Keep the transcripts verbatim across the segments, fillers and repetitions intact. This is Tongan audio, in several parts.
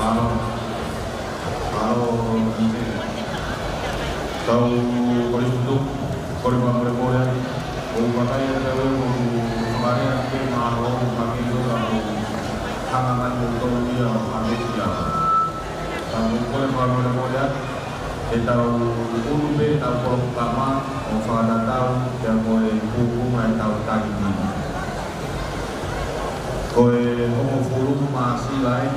Mālō. Mālō, Tau Kolisi Tutuku, kole fakamolemole atu. ʻOku ou vakai atu au ʻoku fakalea atu pē mālō, ʻoku hangē ʻoku hanga mai ʻo tolu ia ʻo hangē ia. Ka ʻoku ou kole fakamolemole atu, ke tau ʻunu pē ʻetau polokalama ʻo fakatatau pea mo e pupunga ʻetau taimi. Ko e hongofulu Māsila ē,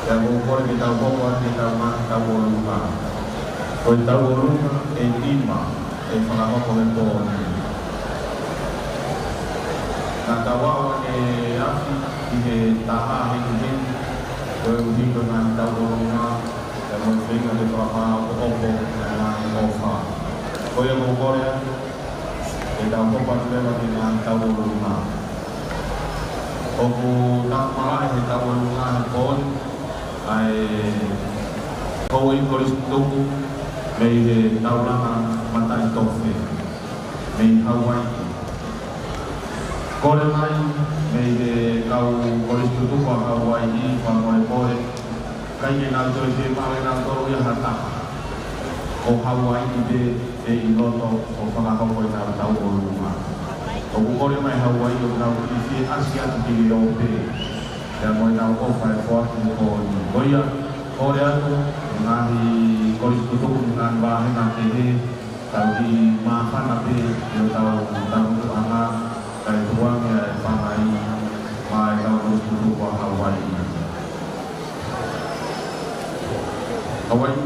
pea ʻoku ou kole ke tau hoko atu ki heʻetau ngaahi tauʻolunga. Ko e tauʻolunga ʻe nima ʻe fakahoko he pō ni. Naʻa tau aʻu ʻaneafi ʻi he taha hengihengi, koeʻuhi ko e ngaahi tauʻolunga, pea mo e feinga ke fakamaʻopoʻopo e ngaahi ʻofa. Ko ia ʻoku ou kole atu, ke tau hoko atu leva ki he ngaahi tauʻolunga. ʻOku tau malaʻe he tauʻolunga he pō ni, ʻa e houʻeiki Kolisi Tutuku mei he taulanga Mataʻitofe, mei Hauaiʻi. Kole mai mei he kau Kolisi Tutuku ʻa Hauaiʻi, fakamolemole, ʻikai ke nau toe fiemaʻu ʻe nautolu ia ha taha ʻo Hauaiʻi pē ʻi loto ʻo fakahoko ʻenau tauʻolunga. ʻOku kole mai Hauaiʻi ʻoku nau kiʻi fie ʻasi atu ki he ope, pea mo ʻenau ʻofa ʻe foaki he pō ni. Ko ia, kole atu, ngaahi Kolisi Tutuku, ngaahi vāhenga kehe, tau kiʻi māfana pē ʻi hotau tauʻolunga, kae tuku ange ʻa e pangai maʻa e kau Kolisi Tutuku ʻa Hauaiʻi. Hauaiʻi.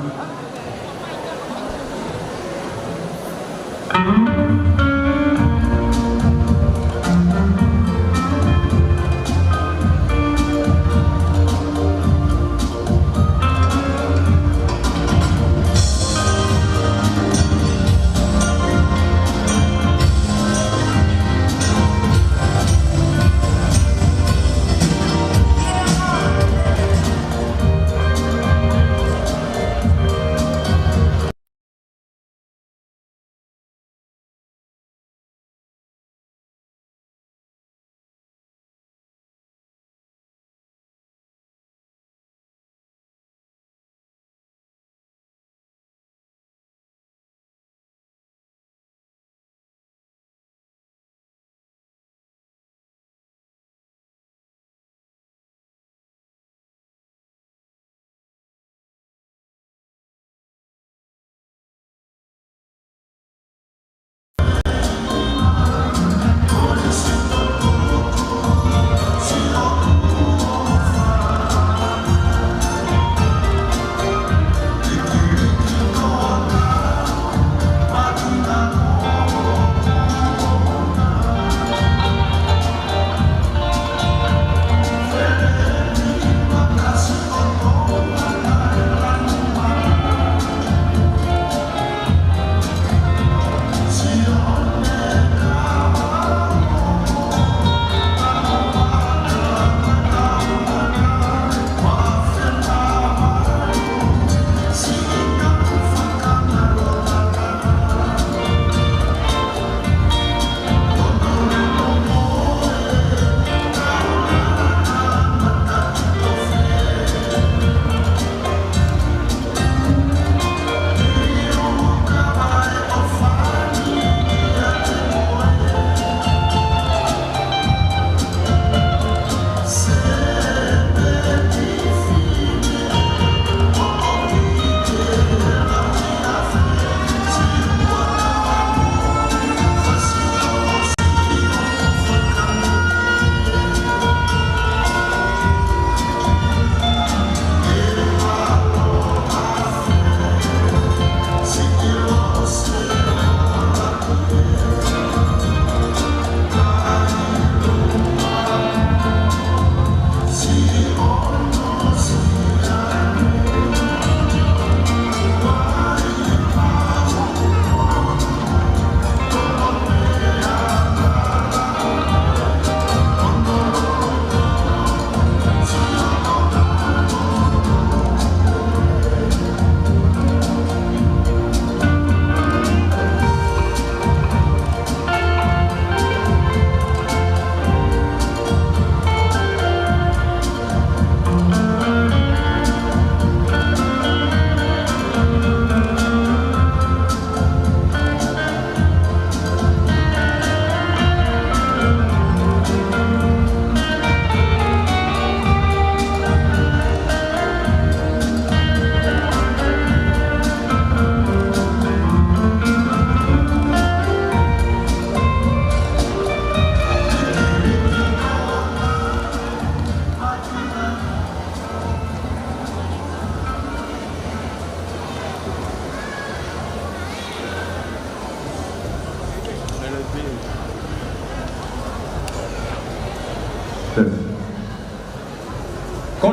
Ko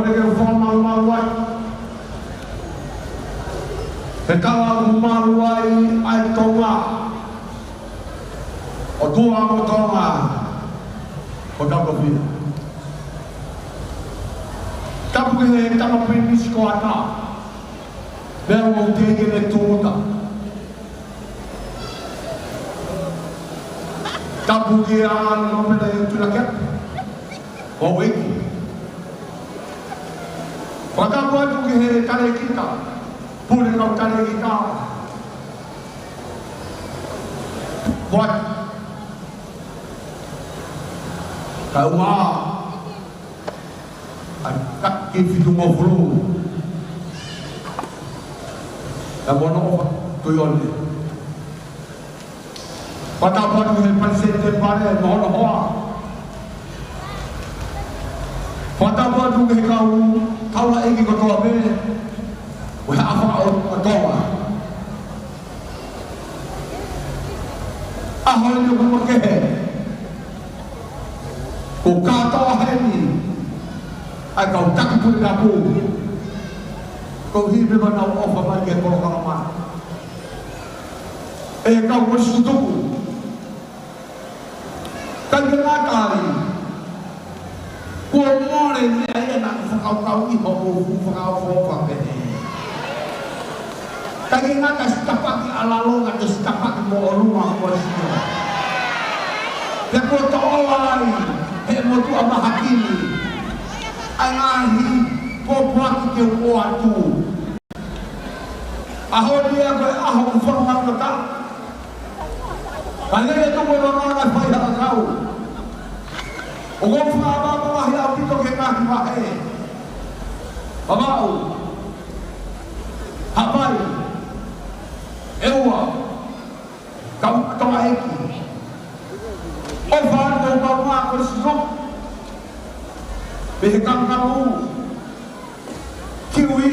ʻene ke fakamalumalu ai. He kala ʻoku malu ai ʻa e Tonga. ʻOtua mo Tonga. Ko tau ko fia. Tapu ki he tama pilinisi ko ʻAna. Meʻa mo te ke ne tūta. Tapu ki he ʻAna mo pele tula ke. ʻO ʻEiki. Fakatapu atu ki he talēkita, pule kau talēkita. Kuat. Kau mā. ʻAi, ka ki fitu mo fulu. Ka mono ʻofa, tui one. Fakatapu atu ki he palesiteni temipale mo hono hoa. Fakatapu atu ki he kau taulaʻeiki kotoa pē, ʻo e ʻafa ʻo kotoa. ʻAho ni ʻoku makehe. Ko kātoa heni, ʻa e kau taki pule tapu. Ko hivi ma nau ʻofa mai ke polokalama. ʻE kau mo sutuku. Ka ke ngata ai, kuo mole meʻa ia naʻa ku fakakaukau ʻi hoku fuʻu fakaʻofoʻofa pehē. Ka ke ngata sitapaki ʻa lalo, ngata sitapaki mo ʻolunga kuo sio. Pea kuo toʻo ai, he motuʻa mahaki ni. ʻA e ngaahi pōpoaki ke u ʻoatu. ʻAho ni ia ko e ʻaho ʻoku fakamanatu. Ka lele tuku e mamaʻo naʻe fai ha ʻakau. ʻOku ou fakamālō lahi ʻaupito ki he ngaahi vahe. Mamaʻo. Hapai. ʻEua. Kau Tonga ʻEiki. ʻOfa atu ʻo mau mā ko e sino. Pehē kangau. Kiwi.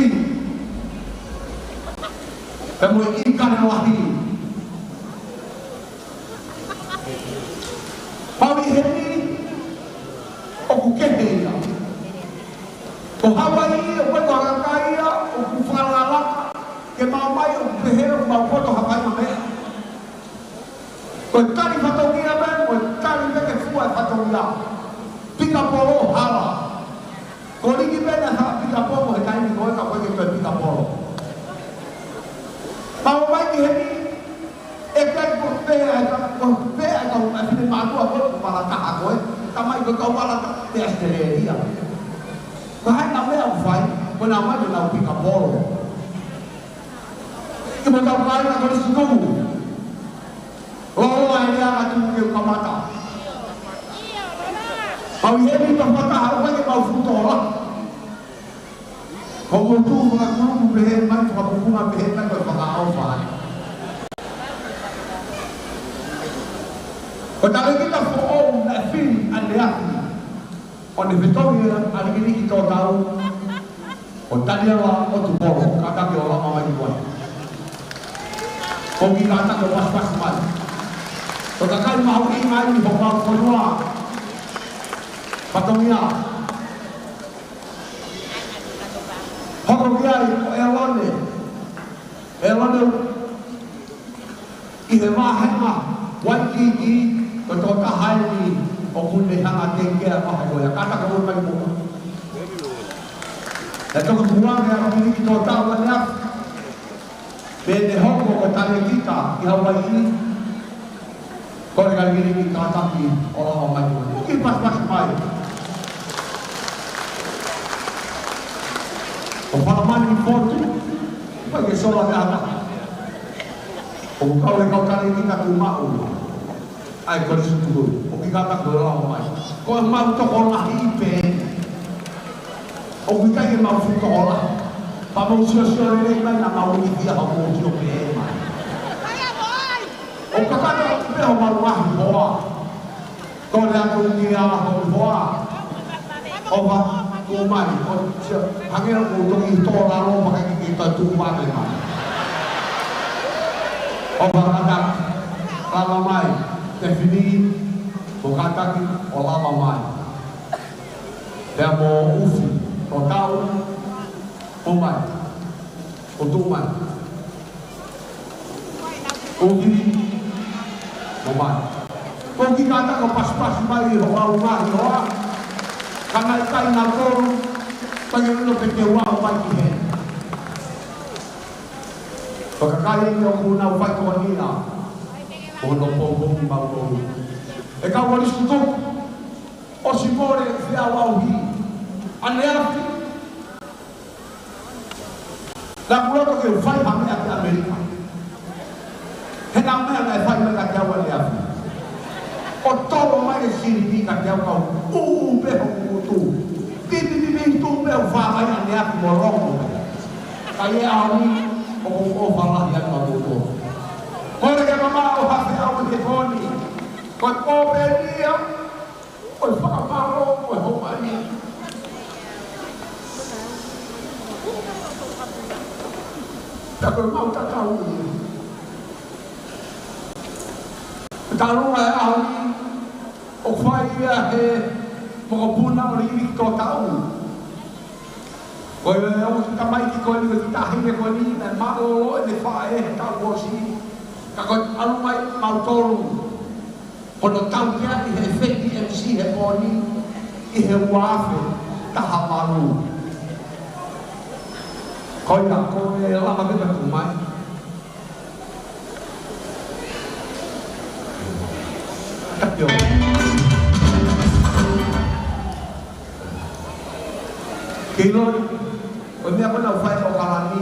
Pea mo e ʻīkale lahi. Pau ʻi heni, ʻoku kehe ia. Ko Hawaiʻi, ʻoku ʻikai ko ha kakai ia, ʻoku fakalalaka, ke mau mai, ʻoku pehē, ʻoku mau poto ha kai ma meʻa. Ko e tali fatongia pē, ko e tali pē ke fua e fatongia. Pikapolo hala. Ko liki pē naʻe faʻa pikapolo he taimi ko ē ka ko e ke toe pikapolo. Mau mai ki heni, ʻe kai ko pē ai ka, ko pē ai ka ʻo e fine mātuʻa ko ē ko Palataha ko ē. Ka mai ko e kau Palataha pē ʻAositelēlia. Ko hai na meʻa ʻoku fai, ko na mai ko na pikapolo. Ke mo tau kai na ko e sutuku. Loloa e lea atu ke u kamata. Mau ʻi heni pea fakataha ʻo fai ke mau futola. Ko mo tu fakakulupu pehē mai, fakapupunga pehē mai, ko e fakaʻofa. Ko talēkita foʻou naʻe fili ʻaneafi. ʻO ne fetongi ʻa Likiliki Tōtau, ʻo Taniela ʻOtupolo, kātaki ʻo lava mai ki ai. ʻOku kātaki ʻo pasipasi mai. Ko e kakai mahuʻinga ʻi homau fonua. Fatongia. Hoko ki ai ko ʻElone. ʻElone. ʻI he vāhenga Waikīkī, ko e tokotaha eni ʻoku ne hanga teikea vahe ko ia, kātaki ʻo mai mo. He toki puange ʻa Likiliki Tōtau ʻaneafi. Pea ne hoko ko e talēkita ʻi Hawaiʻi. Ko e kau Likiliki kātaki ʻo lava mai mo. ʻOku ke pasipasi mai. Ko Falamani Fotu, ʻoku ʻikai ke sola ke ata. ʻOku kau e kau talēkita Tuʻumaʻu. ʻAi ko e sutuku, ʻoku ke kātaki ʻo lava mai. Ko e mau tokolahi pē. ʻOku ʻikai ke mau fuʻu tokolahi. Pea mau siosio lelei mai naʻa mau ʻi hia ha mau sio pē mai. ʻOku kakata pē homau ngaahi hoa. Ko e lea ko ia homau hoa. ʻOfa, tuʻu mai, ʻo sio, hangē ʻoku toki tō lalo pea ke ke tō tuʻu mai mai. ʻOfa kātaki, lava mai, Tefini, ko kātaki, ʻo lava mai. Pea mo ʻUfi, ʻo tau, ʻomai, ʻo tuʻu mai. ʻUfi, ʻomai. Ko e kiʻi kātaki ʻo pasipasi mai ʻi hoʻo ngaahi hoa. Ka naʻe ʻikai nautolu, pea ke ʻilo pē ke ua ʻomai ki heni. Ko e kakai eni ʻoku nau fai ko eni ʻa, ʻo nau poupou kimautolu. ʻE kau ʻo Lisi Tutuku, ʻosi mole e feʻao ʻauhi ʻaneafi. Naʻa ku loto ke u fai ha meʻa ki ʻAmelika. He naʻe meʻa naʻe fai mai kiate au ʻaneafi. ʻO tolo mai e silipi kiate au kau ʻū pē hoku ngutu. Pipi pipi tu pē u fāngai ʻaneafi mo longo. Ka ʻi he ʻaho ni, ʻoku ou ʻofa lahi atu ʻa moutolu. Mole ke mamaʻo ha feʻao he pō ni. Ko e pō pē ni ia, ko e fakamālō, ko e hoʻatā. Pea ko e mau tatau ia. Talu e ʻaho ni, ʻoku fai ia he mokopuna ʻo Liliki Tōtau. Ko e ongo kiʻi tamaiki ko eni, ko e kiʻi taʻahine ko eni, naʻe mālōlō ʻene faʻē he taʻu kuo ʻosi. Ka ko e ʻalu mai mautolu, ko hono tautea ʻi he F D M C he pō ni, ʻi he ua afe taha valu. Ko ia, ko e lava pē pea tuʻu mai. Tapu. Ke ʻilo, ko e meʻa ko ē naʻa ku fai ʻi ʻAokalani,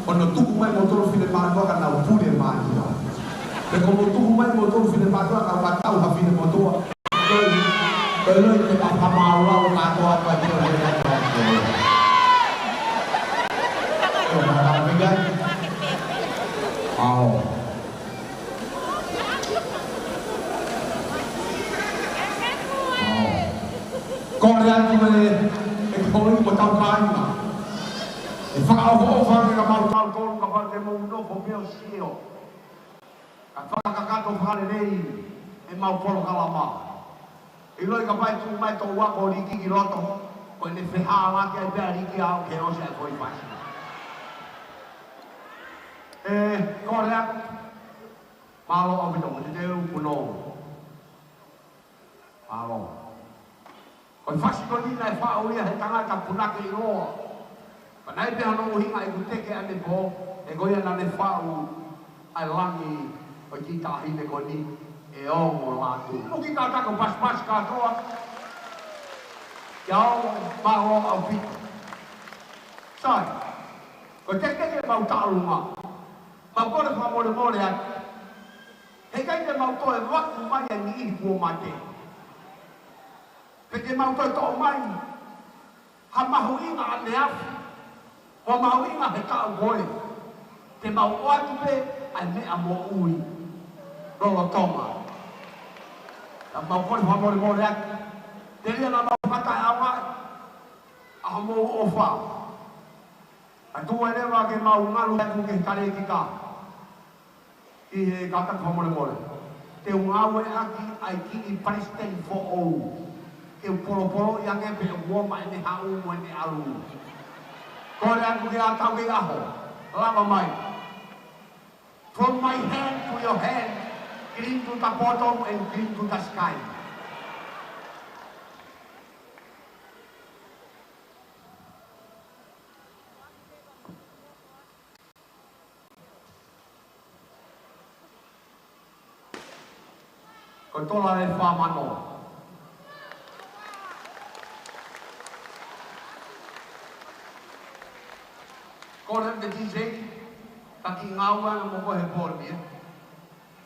ko hono tuku mai moutolu finemātuʻa ka nau pule mātuʻa. Pea ko hono tuku mai moutolu finemātuʻa ka nau tau ha finemotuʻa. Ko e, ko e ʻilo ke ma-, ma-, ma-, ma-, mātuʻa, mātuʻa, mātuʻa. Ko e mātuʻa, mātuʻa. ʻAo. Kole atu e, e kole mo tau kāinga. ʻE fakaʻofoʻofa ange ka mau tau tolu kapau te mou nofo pē ʻo sio. Ka fakakakato fakalelei ʻemau polokalama. ʻIloi kapau ʻe tuʻu mai tō ua ko Liki ki loto, ko ʻene fehālaaki ai pē ʻa Liki ʻo aʻu ki he ʻosi ʻa e foʻi fasi. ʻE, kole atu. Mālō ʻaupito, mo te teu puno. Mālō. Ko e fasi ko eni naʻe faʻu ia he tangata punake ʻiloa. Pea naʻe pehē hono ʻuhinga ʻeku teke ʻanepō, he ko ia naʻa ne faʻu ʻa e langi ʻo e kiʻi taʻahine ko eni, ʻe ongo lātū. Mo e kiʻi kātaki ʻo pasipasi kātoa. Kia ʻofa, mālō ʻaupito. Sai, ko e teketeke ʻemau taʻalunga. Mau kole fakamolemole atu. He ʻikai te mau toe vaku mai ʻa e niʻihi kuo mate. Pe te mau toe toʻo mai ha mahuʻinga ʻaneafi, mo ha mahuʻinga he taʻu ko ē. Te mau ʻoatu pē ʻa e meʻa moʻui lolotonga. Ka mau kole fakamolemole atu. Telia naʻa mau fakataʻeʻaongaʻi ʻa hoʻomou ʻofa. Ka tuku ai leva ke mau ngalu atu ki he talēkita. ʻI he kātaki fakamolemole. Te u ngāueʻaki ʻa e kiʻi palesiteni foʻou. Ke u polopoloʻi ange pe ʻoku ʻomai ʻene haʻu mo ʻene ʻalu. Kole atu ke ʻatā ke ʻaho. Lava mai. From my hand to your hand, green to the bottom and green to the sky. Ko e tola ʻe fā mano. Kole atu ki he D J, ka kiʻi ngāue ange mo koe he pō ni, ē.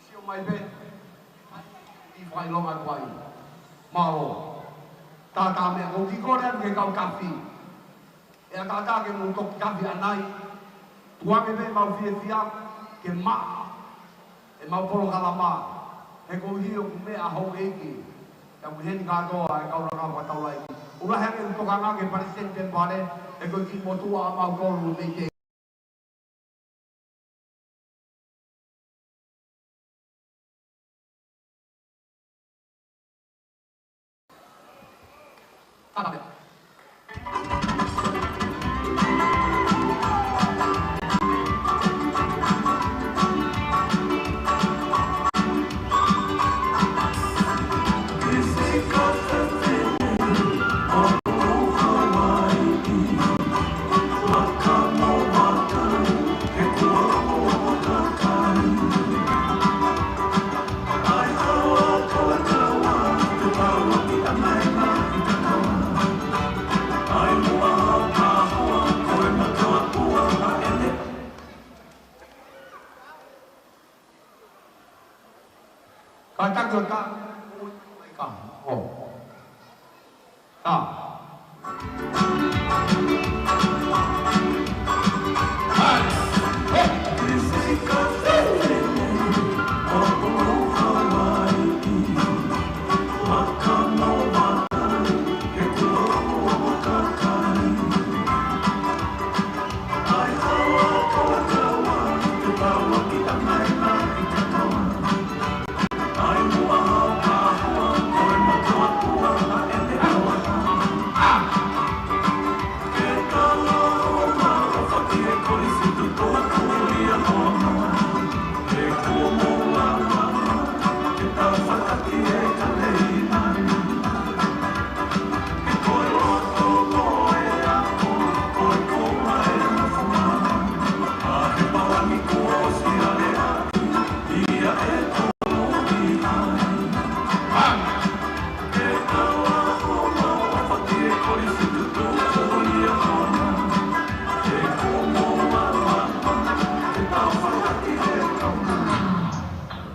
Sio mai pē. ʻI fakaʻilonga atu ai. Mālō. Tātā meʻa, ko e kiʻi kole atu ki he kau kafi. ʻE ʻatā ke mou toki kafi ʻanai. Tuku ange pē ʻemau fiefia ke maʻa ʻemau polokalama. He ko e hia ʻoku meʻa houʻeiki. Ka ʻoku ʻi heni kātoa e kau lakanga fakataulaʻeiki. ʻOku lahi ange ʻeku tokanga ki he palesiteni temipale, he ko e kiʻi motuʻa ʻamautolu mei te Ka, ka, ka, ʻo. Ka.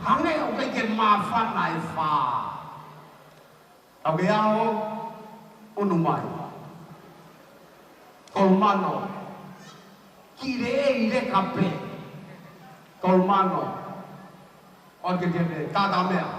Hangē ʻoku ʻikai ke māfana e fā. Tau ke ʻaho, unu mai. Tolu mano. Ki le e i le kape. Tolu mano. ʻOku ke te me, tā tā meʻa.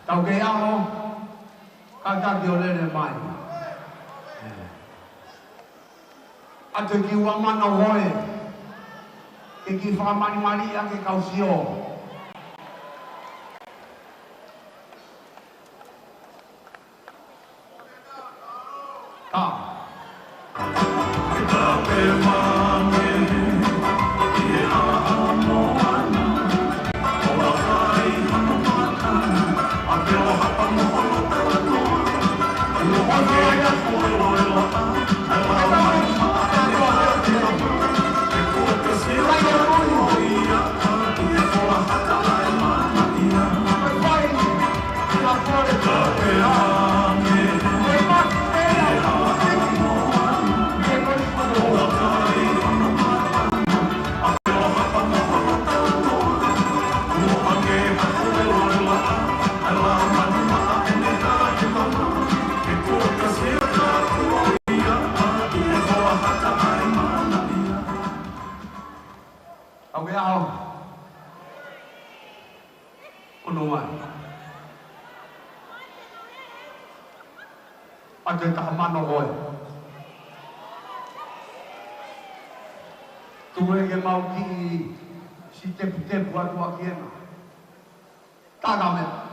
Tau ke ʻaho, kātaki ʻo lele mai. ʻA e kiʻi ua mano hoi, ke kiʻi fakamalimali ʻa e kau sio. Ka. Tau ke ʻaho. Unu mai. ʻA e taha mano hoi. Tuku ke mau kiʻi siteputepu atu ʻaki ena. Tānaki mai.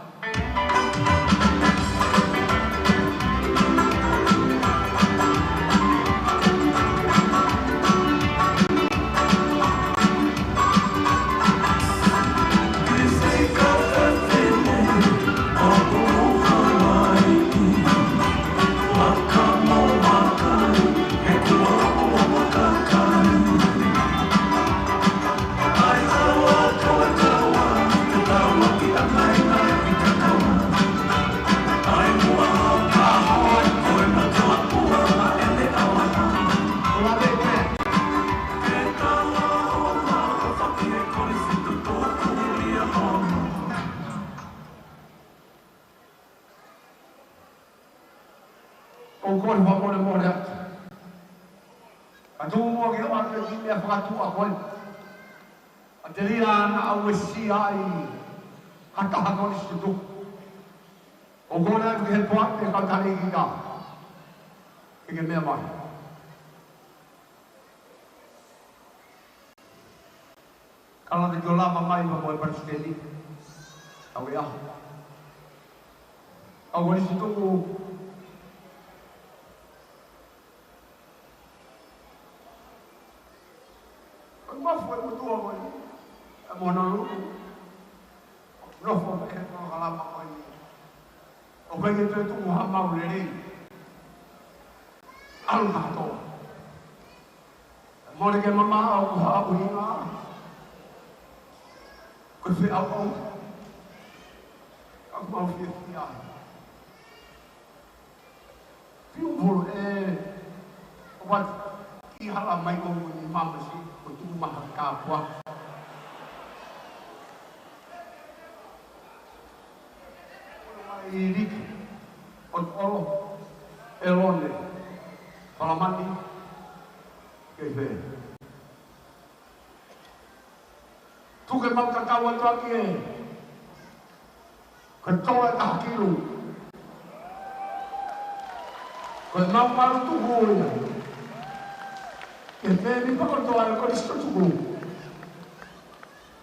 ʻOku ou kole fakamolemole atu. Ka tuku muʻa ke u ʻoatu e kiʻi meʻa fakatuʻa ko eni. ʻA e telia naʻa uesia ai ha taha Kolisi Tutuku. ʻOku ou kole atu ki he poate kau tali ki ka. Ke ke meʻa mai. Kalanga ke ʻoua lava mai ma ko e palesiteni. Au ia. Au Kolisi Tutuku. Ko e mafu e motuʻa ko eni. ʻA Honolulu. Nofo pē he polokalama ko eni. ʻOku ʻikai ke toe tuku ha maʻu lelei. ʻAlu kātoa. Mole ke mamaʻo ko ha ʻuhinga. Ko e feʻauʻau. ʻOku mau fiefia ai. Fiu pulu e, ʻoua ʻe hala mai ʻo ni mamasi, ko tuku maha kāpua. ʻIliki, ʻOtoʻolo, ʻElone, Palamani, kei fē. Tuku ke mau tatau atu ʻaki e. Ko e toa ʻe taha kilu. Ko e mau malu tuku ia. Ke tēni pako toa e Kolisi Tutuku.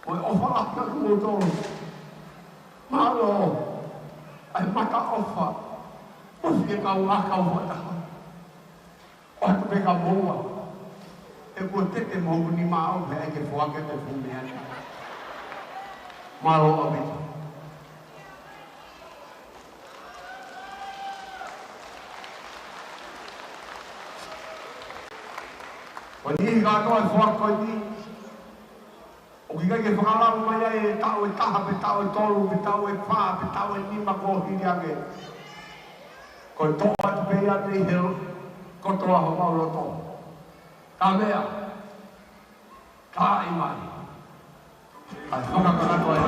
Ko e ʻofa ʻa ka kuo tō. Mālō. ʻAi mata ʻofa. ʻOfi e kau ʻa kau fakataha. ʻOatu pē ka moua. ʻE kuo tete mo ni mā au he ʻai ke foaki te fu meʻa ni. Mālō ʻaupito. Ko e niʻihi kātoa e foaki ko eni. ʻOku ʻikai ke fakalau mai ai e taʻu ʻe taha, pe taʻu ʻe tolu, pe taʻu ʻe fā, pe taʻu ʻe nima kuo hili ange. Ko e toʻo atu pē ia mei he kotoa homau loto. Ka meʻa, ka ʻi mai. Ka fakakakato ai.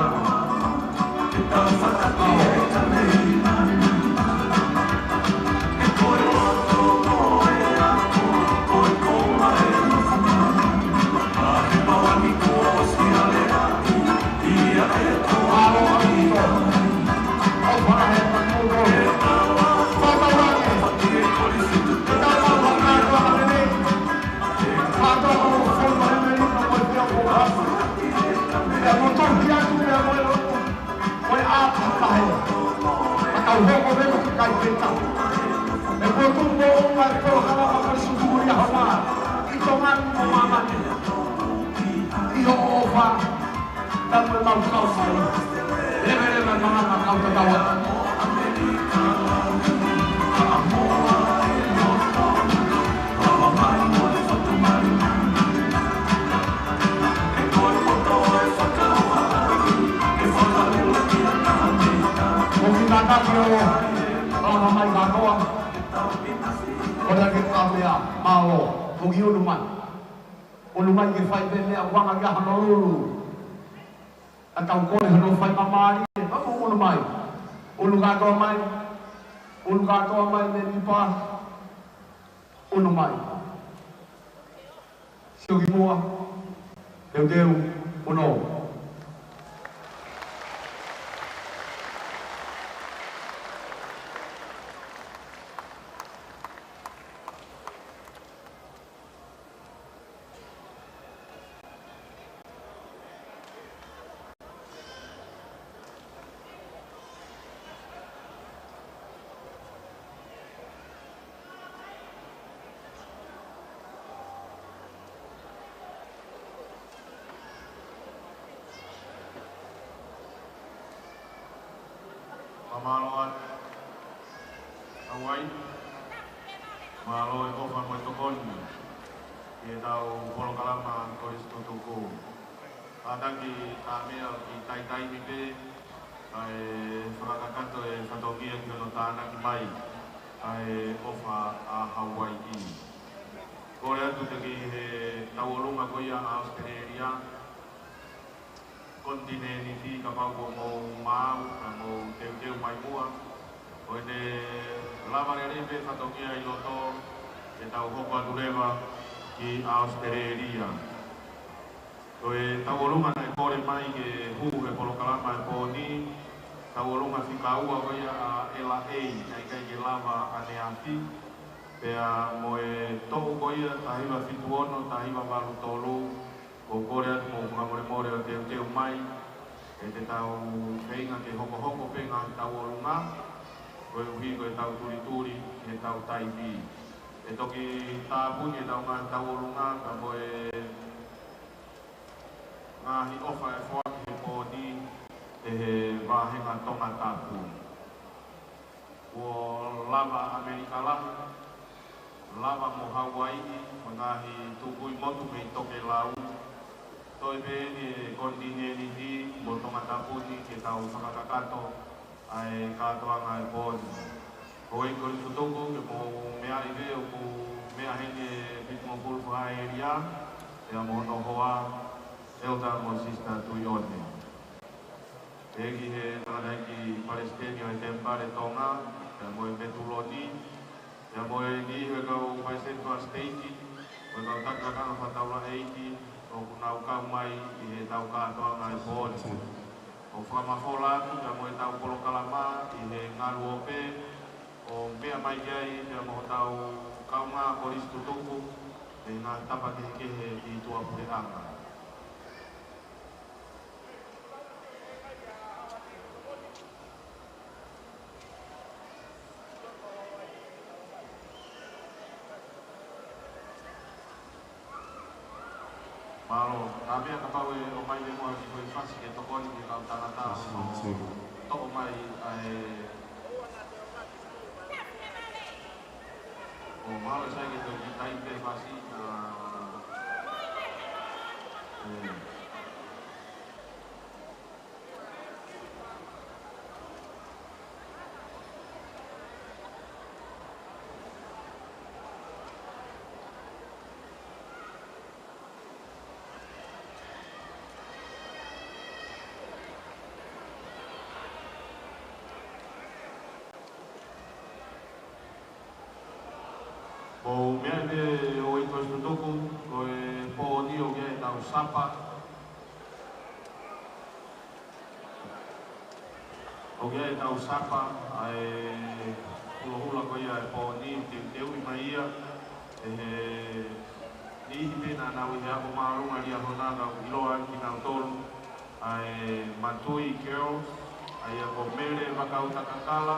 ʻI hoʻo ʻofa, ka mo e mau kau mai. Leveleva e malanga kau tatau atu. Ko e kiʻi kātaki ʻo, ʻo mai kātoa. Ko e kiʻi kāmea, mālō, ko e kiʻi ʻunu mai. ʻUnu mai ke fai pē meʻa ʻoku anga kia Honolulu. ʻA tau kole hono fai mamālie, ʻa mo ʻunu mai. ʻUnu kātoa mai, ʻunu kātoa mai me nipa, ʻunu mai. Sio ki muʻa, teuteu, ʻunu. Fakamālō atu. Hawaii. Mālō e ʻofa mo e tokoni ki heʻetau polokalama Kolisi Tutuku. Kātaki ka meʻa ki taitaimi pē, kae fakakakato e fatongia ki hono tānaki mai ʻa e ʻofa ʻa Hawaii. Kole atu ki he tauʻolunga ko ia ʻa ʻAositelēlia, konitinēniti kapau kuo mou maau, ka mou teuteu mai muʻa. Ko ʻene Lava lelei pē fatongia ʻi loto, ke tau hoko atu leva ki ʻAositelēlia. Ko e tauʻolunga naʻe kole mai ke hū he polokalama e pō ni, tauʻolunga fika ua ko ia ʻa ʻEla ʻEi, naʻe ʻikai ke lava ʻaneafi, pea mo e toʻu ko ia taha hiva fitu ono, taha hiva valu tolu, ʻoku ou kole atu mou fakamolemole ʻo teuteu mai, he te tau feinga ke hokohoko pē ngaahi tauʻolunga, koeʻuhi ko e tau tulituli he tau taimi. ʻE toki tāpuni e tau ngaahi tauʻolunga, ka mo e ngaahi ʻofa ʻe foaki he pō ni ʻe he vāhenga Tongatapu. Kuo lava ʻAmelika Lahi, lava mo Hauaiʻi, mo e ngaahi tukui motu mei Tokelau. Toe pē eni e konitinēniti mo Tongatapu ni ke tau fakakakato ʻa e kātoanga e pō ni. Ko e kole tutuku ke mou meaʻi pē ʻoku meʻa heni e fitungofulu fakaʻēlia, pea mo hono hoa, Elder mo Sister Tuione. Pehē ki he tangataʻeiki palesiteni ʻo e Temipale Tonga, pea mo e Metuloni, pea mo e niʻihi ʻo e kau palesiteni fakasiteiki, mo e kau taki lakanga fakataulaʻeiki, ʻoku nau kau mai ʻi he tau kātoanga e pō ni. ʻOku fakamafola atu, pea mo e tau polokalama ʻi he ngalu ope, ʻo meʻa mai ki ai, pea mo hotau kaungā kolisi tutuku, ʻi he ngaahi tapa kehekehe ʻi tuʻapuleʻanga. Mālō, ka meʻa kapau ʻe ʻomai pē muʻa ha kiʻi foʻi fasi ke tokoni ki he kau tangata ʻo toʻo mai ʻa e ʻo mahalo sai ke toe kiʻi taimi pē fasi, ʻa, ē. Mou meʻa pē ʻo ʻi tuʻa tutuku, ko e pō ni ʻoku ʻi ai e tau sapa. ʻOku ʻi ai e tau sapa, ʻa e hulohula ko ia e pō ni, teuteuʻi mai ia ʻe he niʻihi pē naʻa nau ʻi he ako māʻolunga Liahona, ka ʻoku ʻiloa kinautolu, ʻa e Matui Girls, ʻa ia ko Mele Vakautakakala,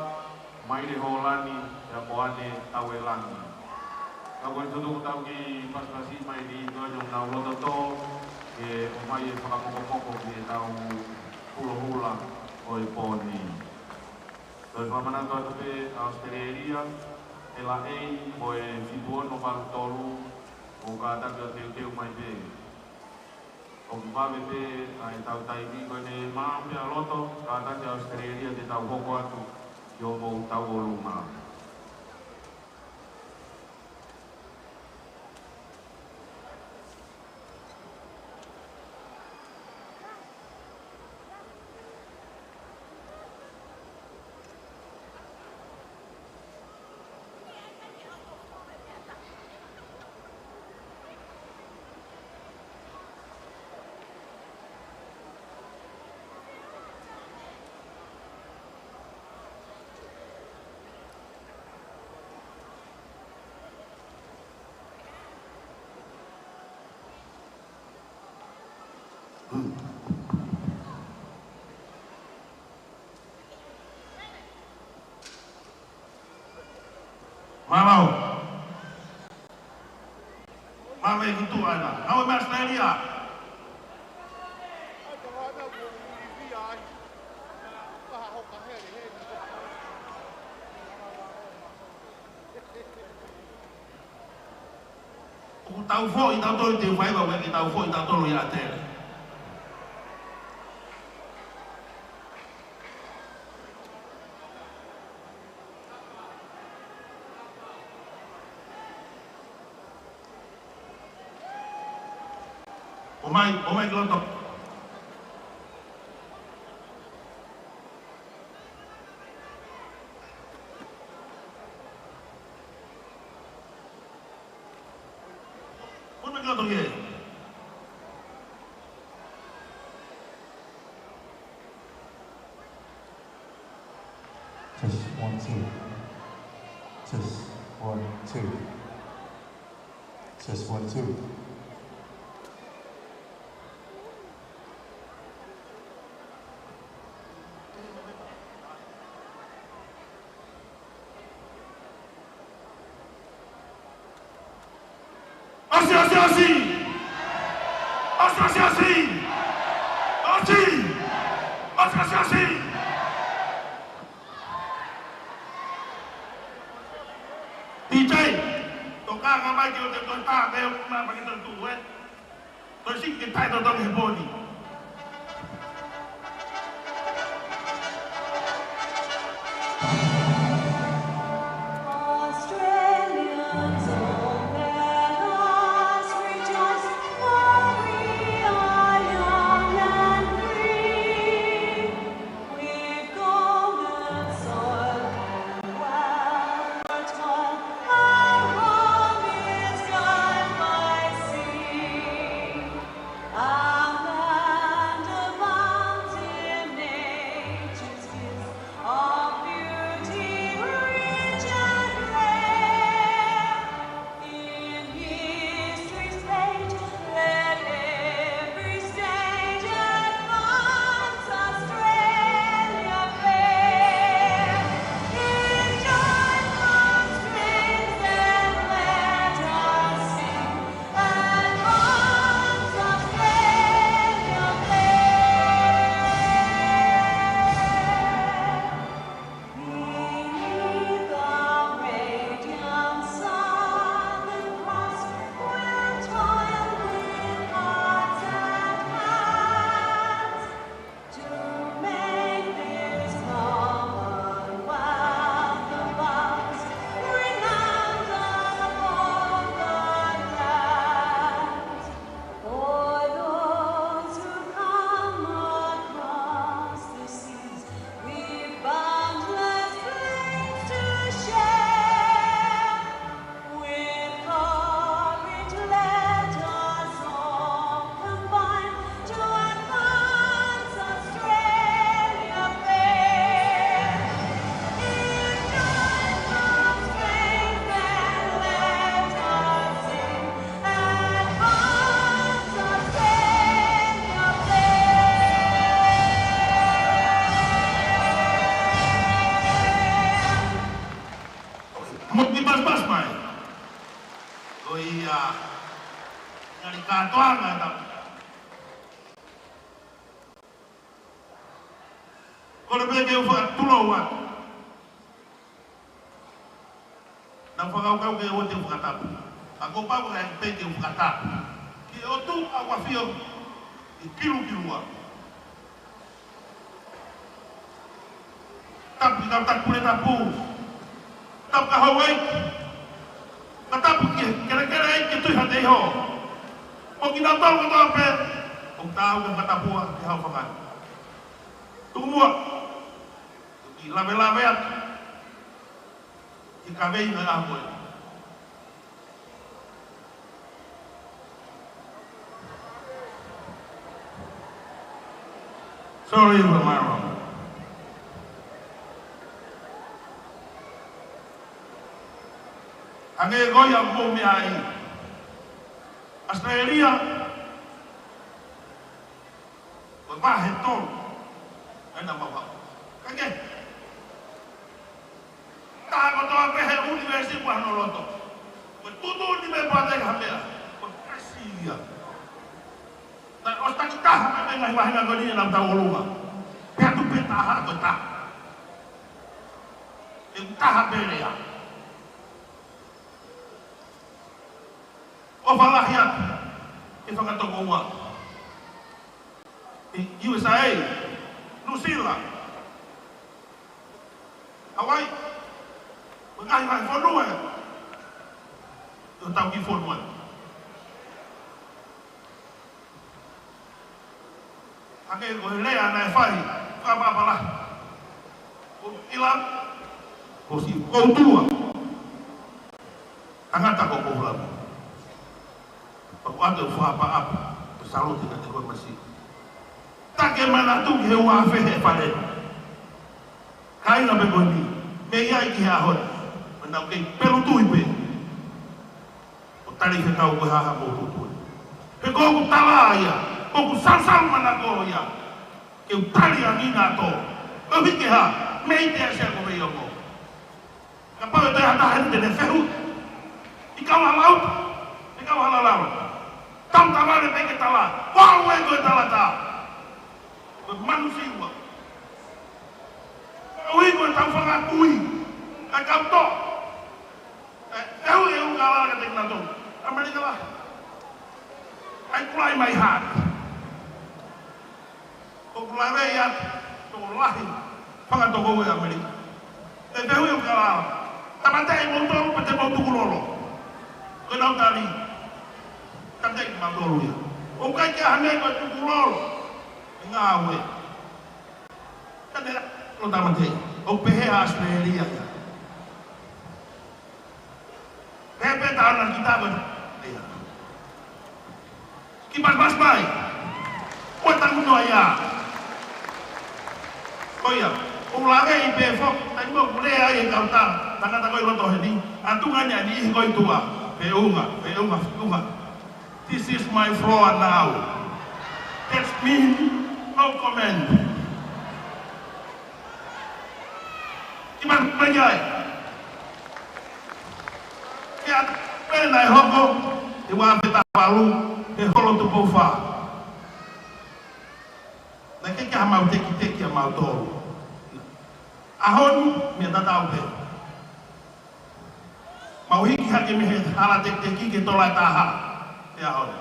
Maile Hōlani, pea mo ʻAne Tauelangi. Ka ko e tutuku tau kiʻi pasipasi mai ni, ko e ʻoku nau loto tō ke ʻomai e fakamokomoko ki he tau hulohula ʻo e pō ni. Toe fakamanatu atu pē ʻAositelēlia, ʻEla ʻEi, mo e fitu ono valu tolu, ʻoku kātaki ʻo teuteu mai pē. ʻOku vave pē ʻa e tau taimi ko eni, maʻu pē ʻa loto, kātaki ʻAositelēlia te tau hoko atu ki hoʻomou tauʻolunga. Mālō. Mālō e kutu ana. Nau e Australia. ʻOku tau foʻi tautolu te u fai, ʻoku ʻikai ke tau foʻi tautolu ia te. ʻOmai, ʻomai ki loto. Test one, two. Test one, two. Test one, two. ʻAsi, ʻasi, ʻasi! ʻAsi, ʻasi, ʻasi! ʻAsi! ʻAsi, ʻasi, ʻasi! DJ, tokanga mai ke ʻoua te tau tā, pea ʻoku ma paki tau tū, ē? Tau siki ke tae tau tau he pōni. Australians, oh, let us rejoice, for we are young and free. We've golden soil and wealth for toil, our home is guided by sea. Our land abounds in nature's gifts of beauty rich and rare. In history's page, let every stage advance Australia fair. In joyful strains then let us sing, advance Australia fair. Beneath the radiant Southern Cross, we'll toil with hearts and hands to make this Commonwealth of ours renowned above the clouds. For those who come across the seas, we've boundless plains to share. With courage let us all combine to advance Australia fair. In joyful strains then let us sing, advance Australia fair. Mo ki mas mas mai. Ko ia, ngaahi kātoanga ʻetau. Kole pē ke u fakatulou atu. Naʻa ku fakakaukau ke ʻoua te u fakatapu. Ka kuo pau ke pē ke u fakatapu ki he ʻOtua ʻoku ʻafio ʻi Kilukilua. Tapu ki he kau taki pule tapu. Tapu ki he houʻeiki. Ka tapu ki he kelekele ʻeiki Tui Hāteiho. Mo kinautolu kotoa pē ʻoku taau ke fakatapua ki he ʻaho fakaʻaho. Tuku muʻa ke u kiʻi lavelave atu ki he kaveinga ʻo e ʻaho ko eni. Sorry, Romero. Hangē ko ia ʻoku mou meaʻi, ʻAositelēlia, ko e vahe tolu ʻena mavao. Kae kehe, taha kotoa pē he ʻunivēsi ʻoku ʻi hono loto. Ko e tuʻutuʻuni mei Pātele ha meʻa, ko e kasi ia. Naʻe ʻosi takitaha mei he ngaahi vāhenga ko eni ʻenau tauʻolunga. Pea tuʻu pē taha ko e taha. ʻE taha pē lea. ʻOfa lahi atu ki he fanga tokoua ʻi U S A, Nuʻusila, Hawaii, mo e ngaahi, ngaahi fonua ʻi hotau kiʻi fonua. Hangē ko e lea naʻe fai, fakapapala. Ko ila, ko si, ko utua. Tangata ko Koula. Pau ʻAtu e fakaʻapaʻapa, ʻo salute kiate koe Masiu. Take manatu ki he ua afe he fale. Kāinga pē ko eni, mei ai ki he ʻaho ni, ʻoku nau kei pelu tui pē. ʻO tali fekau ko e hā haʻamou tuʻutuʻuni. He ko ʻeku tala ia, ko ʻeku salsal manako ia. Ke u tali ange ʻa e tō. Ko e hiki hā, mei te asia ko mei ongo. Kapau ʻe toe ha taha heni te ne fehuʻi. ʻIkai ha lau, ʻikai ha lau. Tau tala le peke tala. Ko au ē ko e tala tā. Ko e manu siua. Ko e ui ko e tau fanga kui. Ka kau tō. ʻE, fehuʻi e ʻUlukalala kiate kinautolu. ʻAmelika lahi. I cry my heart. ʻOku lave atu, tokolahi, fanga tokoua ʻi ʻAmelika. ʻE fehuʻi e ʻUlukalala. Tāmateʻi kimoutolu pe te mou tukulolo. Ko ʻenau tali. Tāmateʻi kimautolu ia. ʻOku ʻikai ke ʻi ai ha meʻa ko e tukulolo. ʻE ngāue. Ka te lo tāmateʻi. ʻOku pehē ʻa ʻAositelēlia ia. Pea pē tā na kita ko ia. Ki paspas mai. Ko e tangutu ai ā. Ko ia. ʻOku lave ʻi pē fo. Taimi ʻoku lea ai e kau tā. Tangata ko ē ʻi loto heni. ʻA e tuʻunga ni ʻa e niʻihi ko ē ʻi tuʻa. Feʻunga, feʻunga, feʻunga. This is my floor now. That's mean no comment. Ki paspas mai ai. Ke ʻatā pē naʻe hoko, he ua afe taha valu, he holo Tupou Fā. Naʻe ʻikai ke ʻi ai haʻamau tekiteki ʻamautolu. ʻAho ni, meʻa tatau pē. Mau hiki hake mei he hala tekiteki ke tola e taha. He ʻaho ni.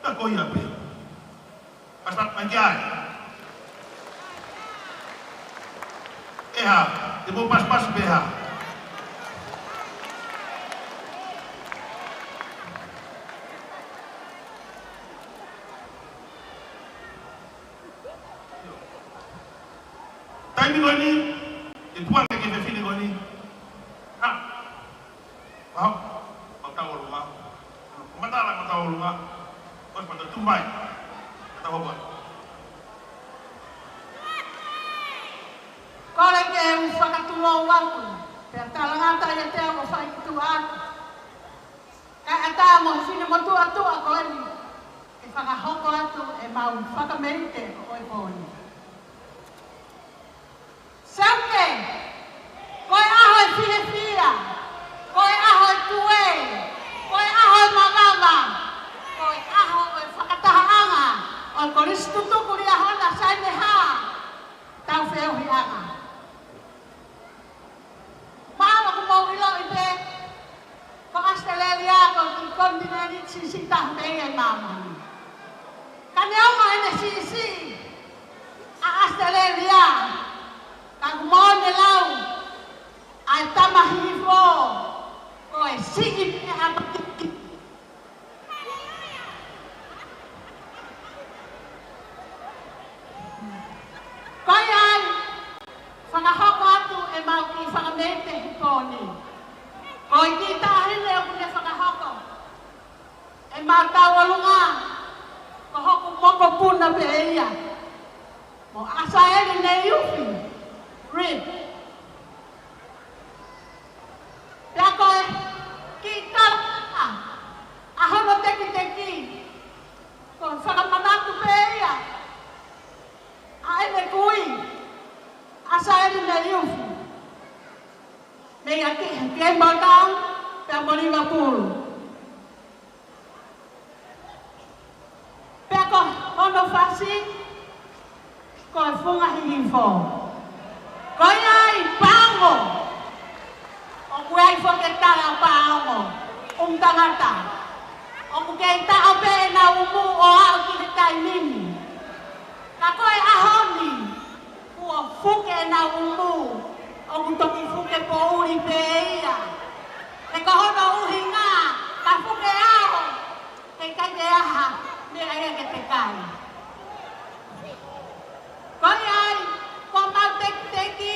Ka ko ia pē. Paspas mai ki ai. ʻE hā, te mou paspas pē hā. Taimi ko eni, ʻe tuʻa ke ke fefine ko eni. Ha? Mau, mau tau ʻolunga. Matala, mau tau ʻolunga. Pos, mau tau tumai. Mau tau hopa. Kole ke u fakatulou atu. Pea talangata ia te au ʻo fai ki tuʻa atu. Kae ʻatā mo e finemotuʻa tuʻa ko eni. Ke fakahoko atu ʻemau fakameite ʻo e pō ni. Seuke, ko e ʻaho ʻo e fiefia, ko e ʻaho ʻo e tuē, ko e ʻaho ʻo e mavava, ko e ʻaho ʻo e fakatahaʻanga ʻo e kolisi tutuku Liahona Saimehā, tau feohiʻanga. Mahalo ʻoku mou ʻiloʻi pē, ko ʻAositelēlia ko e kiʻi konitinēniti siʻisiʻi taha pē ia ʻi māmani. Ka neongo ʻene siʻisiʻi ʻa ʻAositelēlia, ka ʻoku moʻoni e lau ʻa e tama Hihifo, ko e siʻi pē ʻa e pātiki. Ko ia ai, fakahoko atu ʻemau kiʻi fakameite he pō ni. Ko e kiʻi taʻahine ʻoku ne fakahoko ʻemau tauʻolunga, ko hoku mokopuna pē ia. Mo ʻAsaeli Neiufi, Rip. Pea ko e kiʻi tala ʻa hono tekiteki, ko e fakamanatu pē ia ʻa ʻene kui, ʻAsaeli Neiufi. Mei he Campbelltown, pea mo Liverpool. Pea ko hono fasi, ko e funga Hihifo. Ko ia ai paongo. ʻOku ʻi ai foki e tala paongo. ʻUmu tangata. ʻOku kei taʻo pē ʻenau ʻumu ʻo aʻu ki he taimi ni. Ka ko e ʻaho ni. Kuo fuke ʻenau ʻumu, ʻoku toki fuke poʻuli pē ia. He ko hono ʻuhinga, ka fuke ʻaho, heʻikai ke ʻi ai ha meʻa ia ke te kai. Ko ia ai, ko ʻemau tekiteki,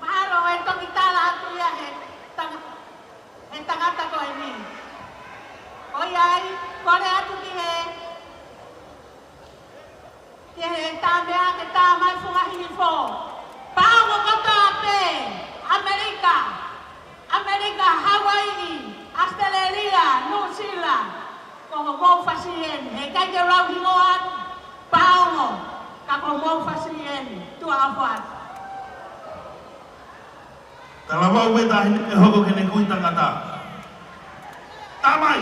mahalo ʻe toki tala atu ia he tanga-, he tangata ko eni. Ko Eni, he ʻikai ke u lau hingoa atu, paongo, ka ko homou fasi eni, tuʻa ʻofa atu. Talavou mo e taʻahine ʻe hoko ki heʻene kui tangata. Tamai!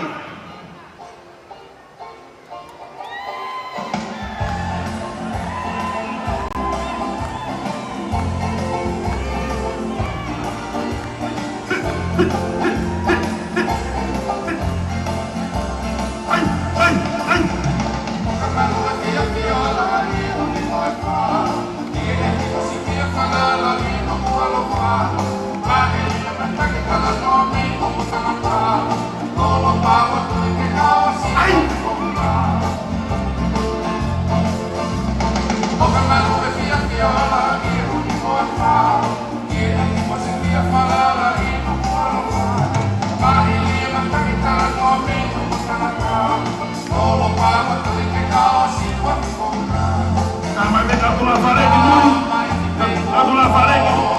Tamai, me ka tula fale ki mui. Ka tula fale ki mui.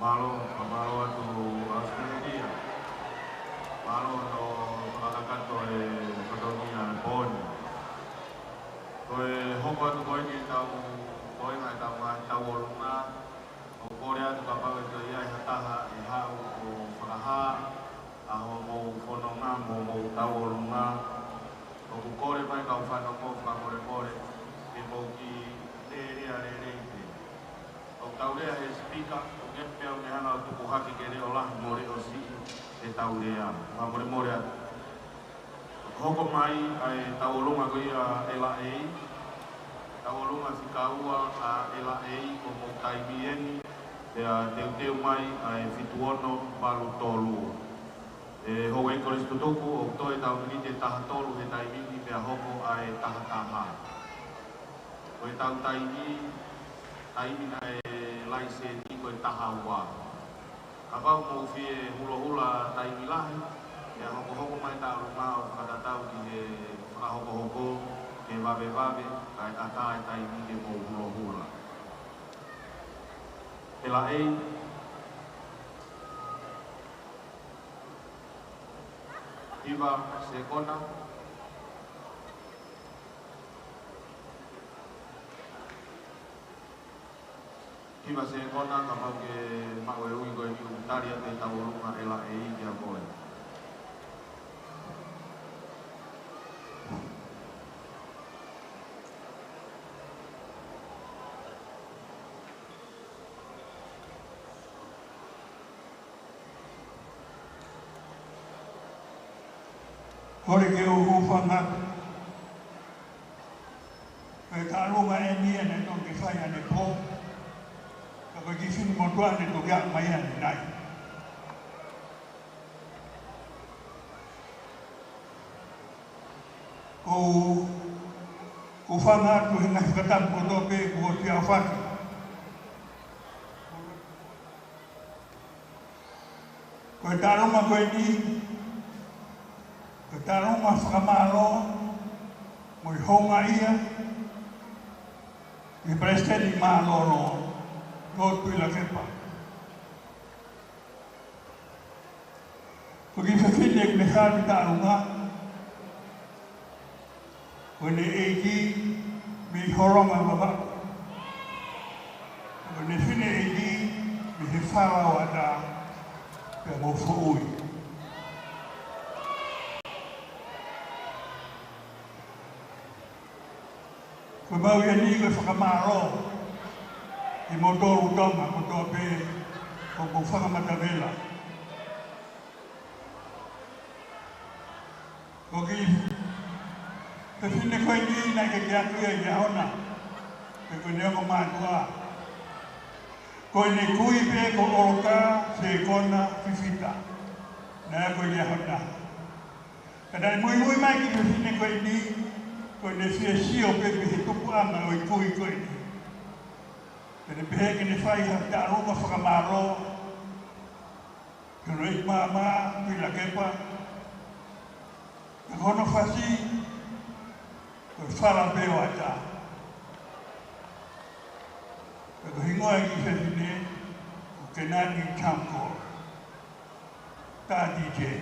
Mālō, fakamālō atu ʻAositelēlia. Mālō hono fakakakato e fatongia e pō ni. Ko e hoko atu ko eni ʻetau, ko e ngaahi tau ngaahi tauʻolunga, ʻoku kole atu kapau ʻe toe ʻi ai ha taha ʻe haʻu ʻo fakahā ʻa hoʻomou fononga mo hoʻomou tauʻolunga. ʻOku kole mai kau fanongo fakamolemole ke mou kiʻi lea lelei pē. ʻOku tau lea he sipika, ʻoku ʻi ai e meʻa ʻoku ne hanga ʻo tuku hake ke leʻo lahi mo leʻo siʻi ʻetau lea. Fakamolemole atu. Hoko mai ʻa e tauʻolunga ko ia ʻa L A. Tauʻolunga fika ua ʻa L A, ko hoʻomou taimi eni, pea teuteu mai ʻa e fitu ono valu tolu. ʻE houʻeiki kolisi tutuku, ʻoku toe ʻetau miniti ʻe taha tolu he taimi ni pea hoko ʻa e taha taha. Ko ʻetau taimi, taimi naʻe laiseni ko e taha ua. Kapau ʻoku mou fie hulohula taimi lahi, pea hokohoko mai tauʻolunga ʻo fakatatau ki he fakahokohoko, ke vavevave, kae ʻatā e taimi ke mou hulohula. L A. Hiva sekona. Hiva sekona, kapau ʻoku ke maʻu e ui ko eni, ʻoku tali atu e tauʻolunga L A kiate koe. Kole ke u hūfanga atu. Ko e taʻolunga eni naʻe toki fai ʻanepō. Ka ko e kiʻi finemotuʻa naʻe toki aʻu mai ʻanenai. Ko u, ko u hūfanga atu he ngaahi fakatapu kotoa pē kuo ʻosi aofaki. Ko e taʻolunga ko eni, ko e taʻolunga fakamālō mo e houngaʻia ki he Palesiteni Mālōlō, Lord Tuʻilakepa. Ko e kiʻi fefine ʻoku ne hā he taʻolunga, ko ʻene ʻeiki mei Holonga Vavaʻu. Ko ʻene fineʻeiki mei he Fala ʻo ʻAtā pea mo Foʻui. Ko e mau ia ni ko e fakamālō kimoutolu Tonga kotoa pē ʻoku mou fakamatavela. Ko e kiʻi fefine ko eni naʻe ʻikai ke ʻi ai ha ʻohana, pe ko ʻene ongo mātuʻa. Ko ʻene kui pē ko ʻOloka Sekona Fifita. Naʻe ʻikai ke ʻi ai ha ʻohana. Ka naʻe muimui mai e kiʻi fefine ko eni, ko ʻene fie sio pē ki he tupuʻanga ʻo e kui ko eni. Pea ne pehē ke ne fai ha taʻolunga fakamālō ki hono ʻeiki māmā, Tuʻilakepa, pea ko hono fasi, ko e Fala pē ʻo ʻAtā. Pea ko e hingoa e kiʻi fefine, ko Kenani Chamko. Tā D J.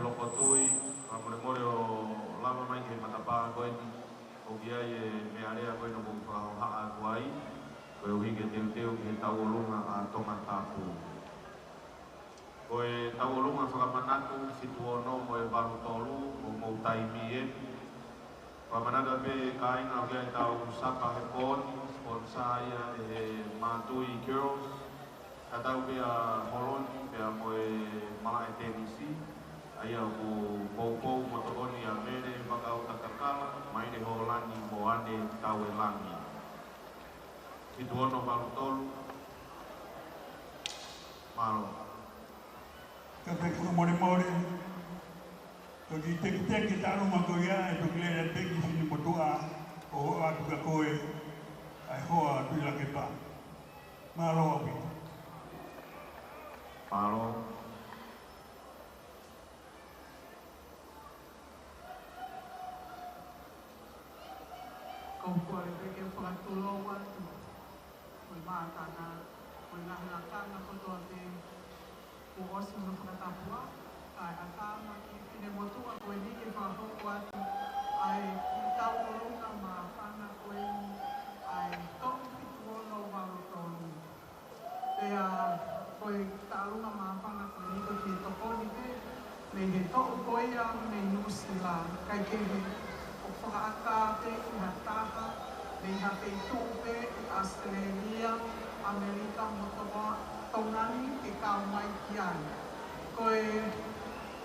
Loko Tui, fakamolemole ʻo lava mai ki he matapā ko eni, ʻoku ʻi ai e meʻa lea ko eni ʻoku ou fakahohaʻa atu ai, koeʻuhi ke teuteu ki he tauʻolunga ʻa Tongatapu. Ko e tauʻolunga fakamanatu, fitu ono mo e valu tolu, ʻoku mou taimi eni. Fakamanatu pē kāinga ʻoku ʻi ai ʻetau sapa he pō ni, sponsor ia ʻe he Mātui Girls, tatau pē ʻa Holoni pea mo e malaʻe tenisi, ʻa ia ʻoku poupou mo tokoni ʻa Mele Vakautakakala, Maile Holani mo ʻAne Tauelangi. Fitu ono valu tolu. Mālō. Ka fai fakamolemole, toki tekiteki e taʻaluma ko ia ʻe toki lele pē ki Finemotuʻa ʻo ʻoatu kia koe ʻa e hoa ʻo Tuʻilakepa. Mālō ʻaupito. Mālō. Kau kole pē ke fakatulou atu. Ko e mātana, ko e ngaahi lakanga kotoa pē, kuo ʻosi hono fakatapua, kae ʻatā mai ki Finemotuʻa ko eni ke fakahoko atu ʻa e kiʻi tauʻolunga māfana ko eni, ʻa e toʻu fitu ono valu tolu. Pea ko e taʻaluma māfana ko eni ko e kiʻi tokoni pē mei he toʻu ko ia mei Nuʻusila, kae kehe ʻoku fakaʻatā pē ʻi ha taha mei ha feituʻu pē ʻi ʻAositelēlia, ʻAmelika mo Tonga, Tonga ni ke kau mai ki ai. Ko e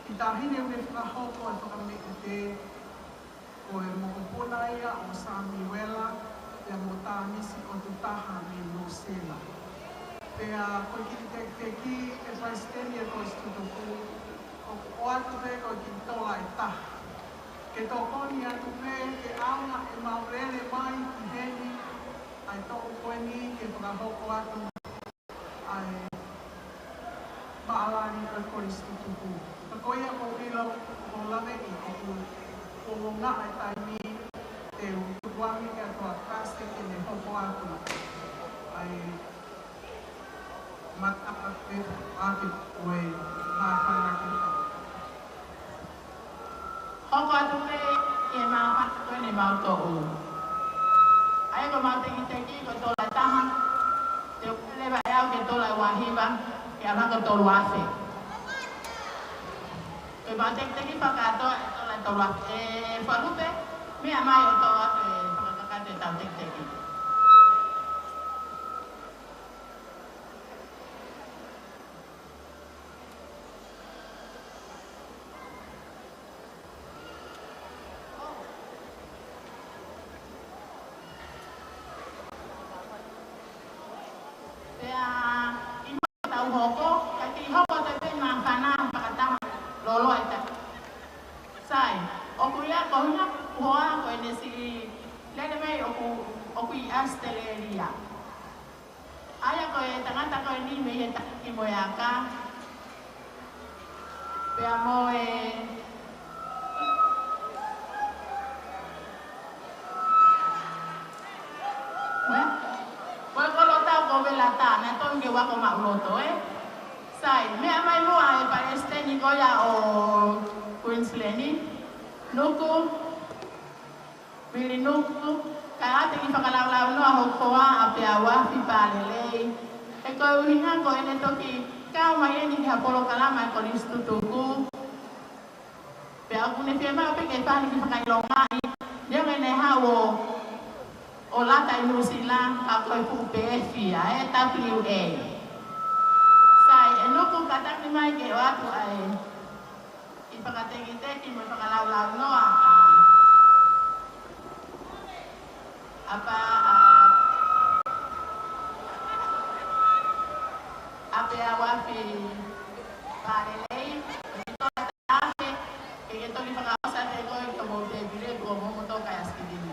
kiʻi taʻahine ʻoku ne fakahoko e fakameʻite, ko e mokopuna ia ʻo Samiuela, pea mo Tāmisi Kotutaha mei Nuʻusila. Pea ko e kiʻi tekiteki ʻe Palesiteni ʻo e Kolisi Tutuku, ʻoku ʻoatu pē ko e kiʻi tola ʻe taha. Ke tokoni atu pē ke ʻaonga ʻemau lele mai ki heni, ʻa e toʻu ko eni ke fakahoko atu ʻa e maʻalali ʻa e Kolisi Tutuku. Ka ko ia ʻoku ou ʻilo, ʻoku ou laveʻi ʻoku, ʻoku ngaʻa e taimi te u tukuange kia Toa Kase ke ne hoko atu ʻa e mataʻake ʻaki ko e māfana ke Hoko atu pē ki he māfana ko eni ʻemau toʻu. ʻA ia ko ʻemau tekiteki ko e tola ʻe taha, te u lele ʻe au ki he tola ʻe uahiva, ke ʻalu hake ʻo tolu afe. Ko ʻemau tekiteki fakakātoa ʻe tola ʻe tolu afe. ʻE Falupe, meʻa mai ʻo toʻo atu e fakakakato ʻetau tekiteki. Pea, ʻi muʻa ke tau hoko, ka kiʻi hoko atu pē māfana fakataha lōloa ʻi tahi. Sai, ʻoku ʻi ai ko hona hoa ko ʻene siʻi lele mai ʻoku, ʻoku ʻi ʻAositelēlia. ʻA ia ko e tangata ko eni mei he taki mo e aka. Pea mo e, mo e, mo e kolota ko Velata, naʻe tonu ke u ako maʻuloto, ē. Sai, meʻa mai muʻa e Palesiteni ko ia ʻo Queensland, Nuku. Vili Nuku, kae ʻoua te ke fakalaulaunoa hoʻo hoa ʻa Peauafi Palelei. He ko e ʻuhinga ko ʻene toki kau mai eni ki ha polokalama ʻa e Kolisi Tutuku. Pea ʻoku ne fiemaʻu pē ke fai ha kiʻi fakaʻilongaʻi, neongo ʻene haʻu ʻo, ʻo lata ʻi Nuʻusila, ka ko e fuʻu pēfia, ē, W A. Sai, ʻe Nuku kātaki mai ke ʻoatu ʻa e kiʻi fakatekiteki mo e fakalaulaunoa ʻa, ʻa Pea, ʻa, ʻa Peauafi Palelei, ʻo e tola ʻe taha afe, ke ke toki fakaʻosi atu koe ki homou tēpile, ki homou motoka ʻi ʻAsikilini.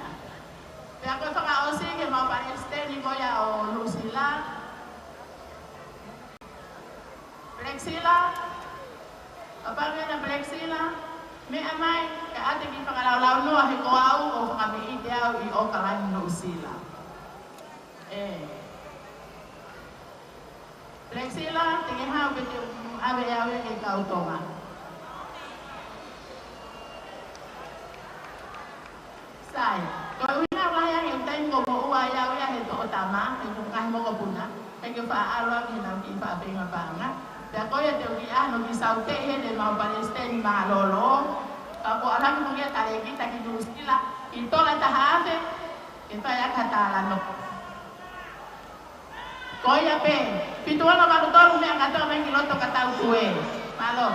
Pea ko e fakaʻosi ki heʻemau Palesiteni ko ia ʻo Nuʻusila, Black Sila, Papangena Black Sila, meʻa mai, kae ʻoua te ke fakalaulaunoa he ko au ʻoku fakameʻite au ʻi ʻAokalani Nuʻusila. Ē. Black Sila, te ke haʻu pē te u ʻave ʻe au ia ki he kau Tonga. Ke ke faʻa ʻalu ʻaki ʻenau kiʻi faʻahinga paʻanga. Pea ko ia te u kiʻi ʻai hono kiʻi saute ʻi heʻemau palesiteni mālōlō. Ka ko e ʻalu ʻaki mo e kiʻi talēkita ki Nuʻusila, kiʻi tola taha afe, ke fai ʻaki ha talanoa. Ko ia pē, fitu ono valu tolu meʻa kātoa mai ki loto ka tau tuē. Mālō.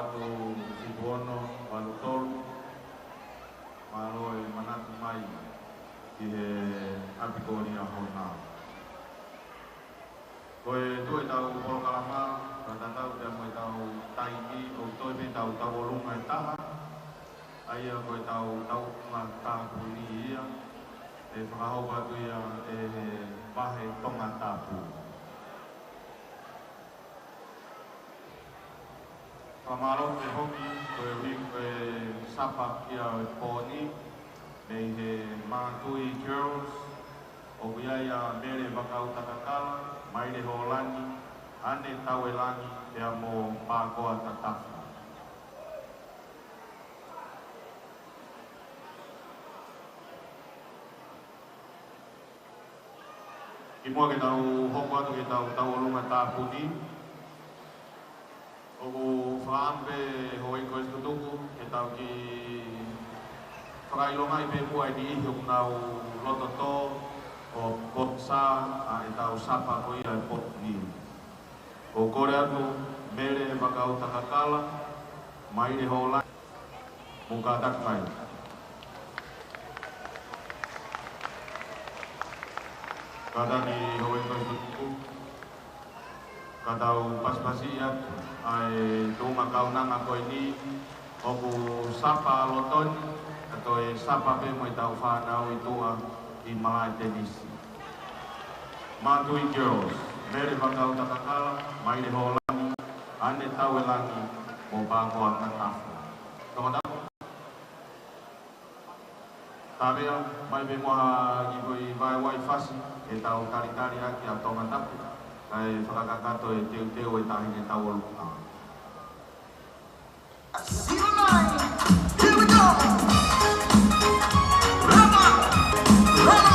Atu sipu ono, valu tolu, mālō e manatu mai ki he ʻapi ko eni ʻa Honau. Ko e tuʻu ʻetau polokalama, ka tatau pea mo ʻetau taimi, ʻoku toe pē ʻetau tauʻolunga ʻe taha, ʻa ia ko ʻetau tauʻolunga tāpuni ia, ʻe fakahoko atu ia ʻe he vahe Tongatapu. Fakamālō pē foki, ko e ui, ko e sapa ia ʻo e pō ni, mei he Mātui Girls, ʻoku ʻi ai ʻa Mele Vakau Takakala, Maile Hōlani, ʻAne Tauelangi, pea mo Pākoa Tatafu. Kimuʻa ke tau hoko atu ki heʻetau tauʻolunga tāpuni, ʻoku fakaʻamu pē houʻeiki ko e tutuku ke tau kiʻi fakaʻilongaʻi pē muʻa e niʻihi ʻoku nau loto tō ʻo posa ʻa ʻetau sapa ko ia ʻo e potu ni. ʻOku kole atu Mele Vakau Takakala, Maile Hōlani, mou kātaki mai. Kātaki houʻeiki ko e tutuku. Ka tau pasipasi atu ʻa e tuʻunga kaunanga ko eni, ʻoku sapa lotoni, ka toe sapa pē mo ʻetau fānau ʻi tuʻa ʻi malaʻe tenisi. Mātui Girls, Mele Vakau Takakala, Maile Hōlani, ʻAne Tauelangi, mo Pākoa Tatafu. Tongatapu. Tāvea, mai pē muʻa ha kiʻi foʻi vaevae fasi, ke tau talitali ʻaki ʻa Tongatapu, kae fakakakato e teuteu e taʻahine tauʻolunga. Here we go. Rama, Rama.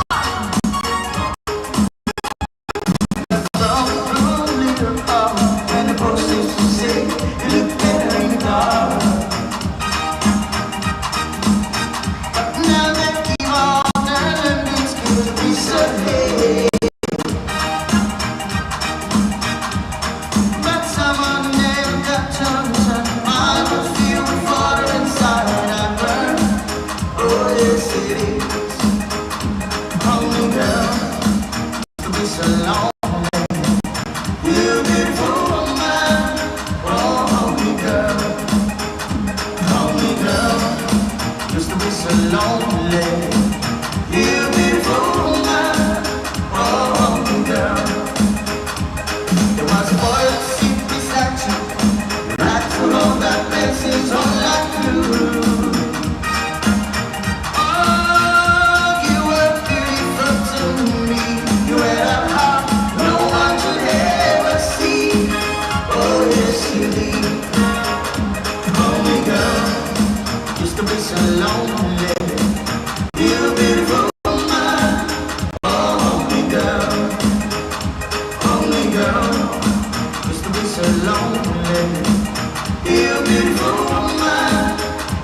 Be so lonely. You beautiful woman. Oh, hold me, girl. Hold me, girl. Used to be so lonely. You beautiful woman. Oh, hold me, girl. There was a boy that seemed to be such a right for all that places all like you. Oh, you were beautiful to me. You had a heart no one should ever see. Oh, yes, you did. Hold me, girl. Used to be so lonely. You beautiful woman. Oh, hold me, girl. Hold me, girl. Used to be so lonely. You beautiful woman.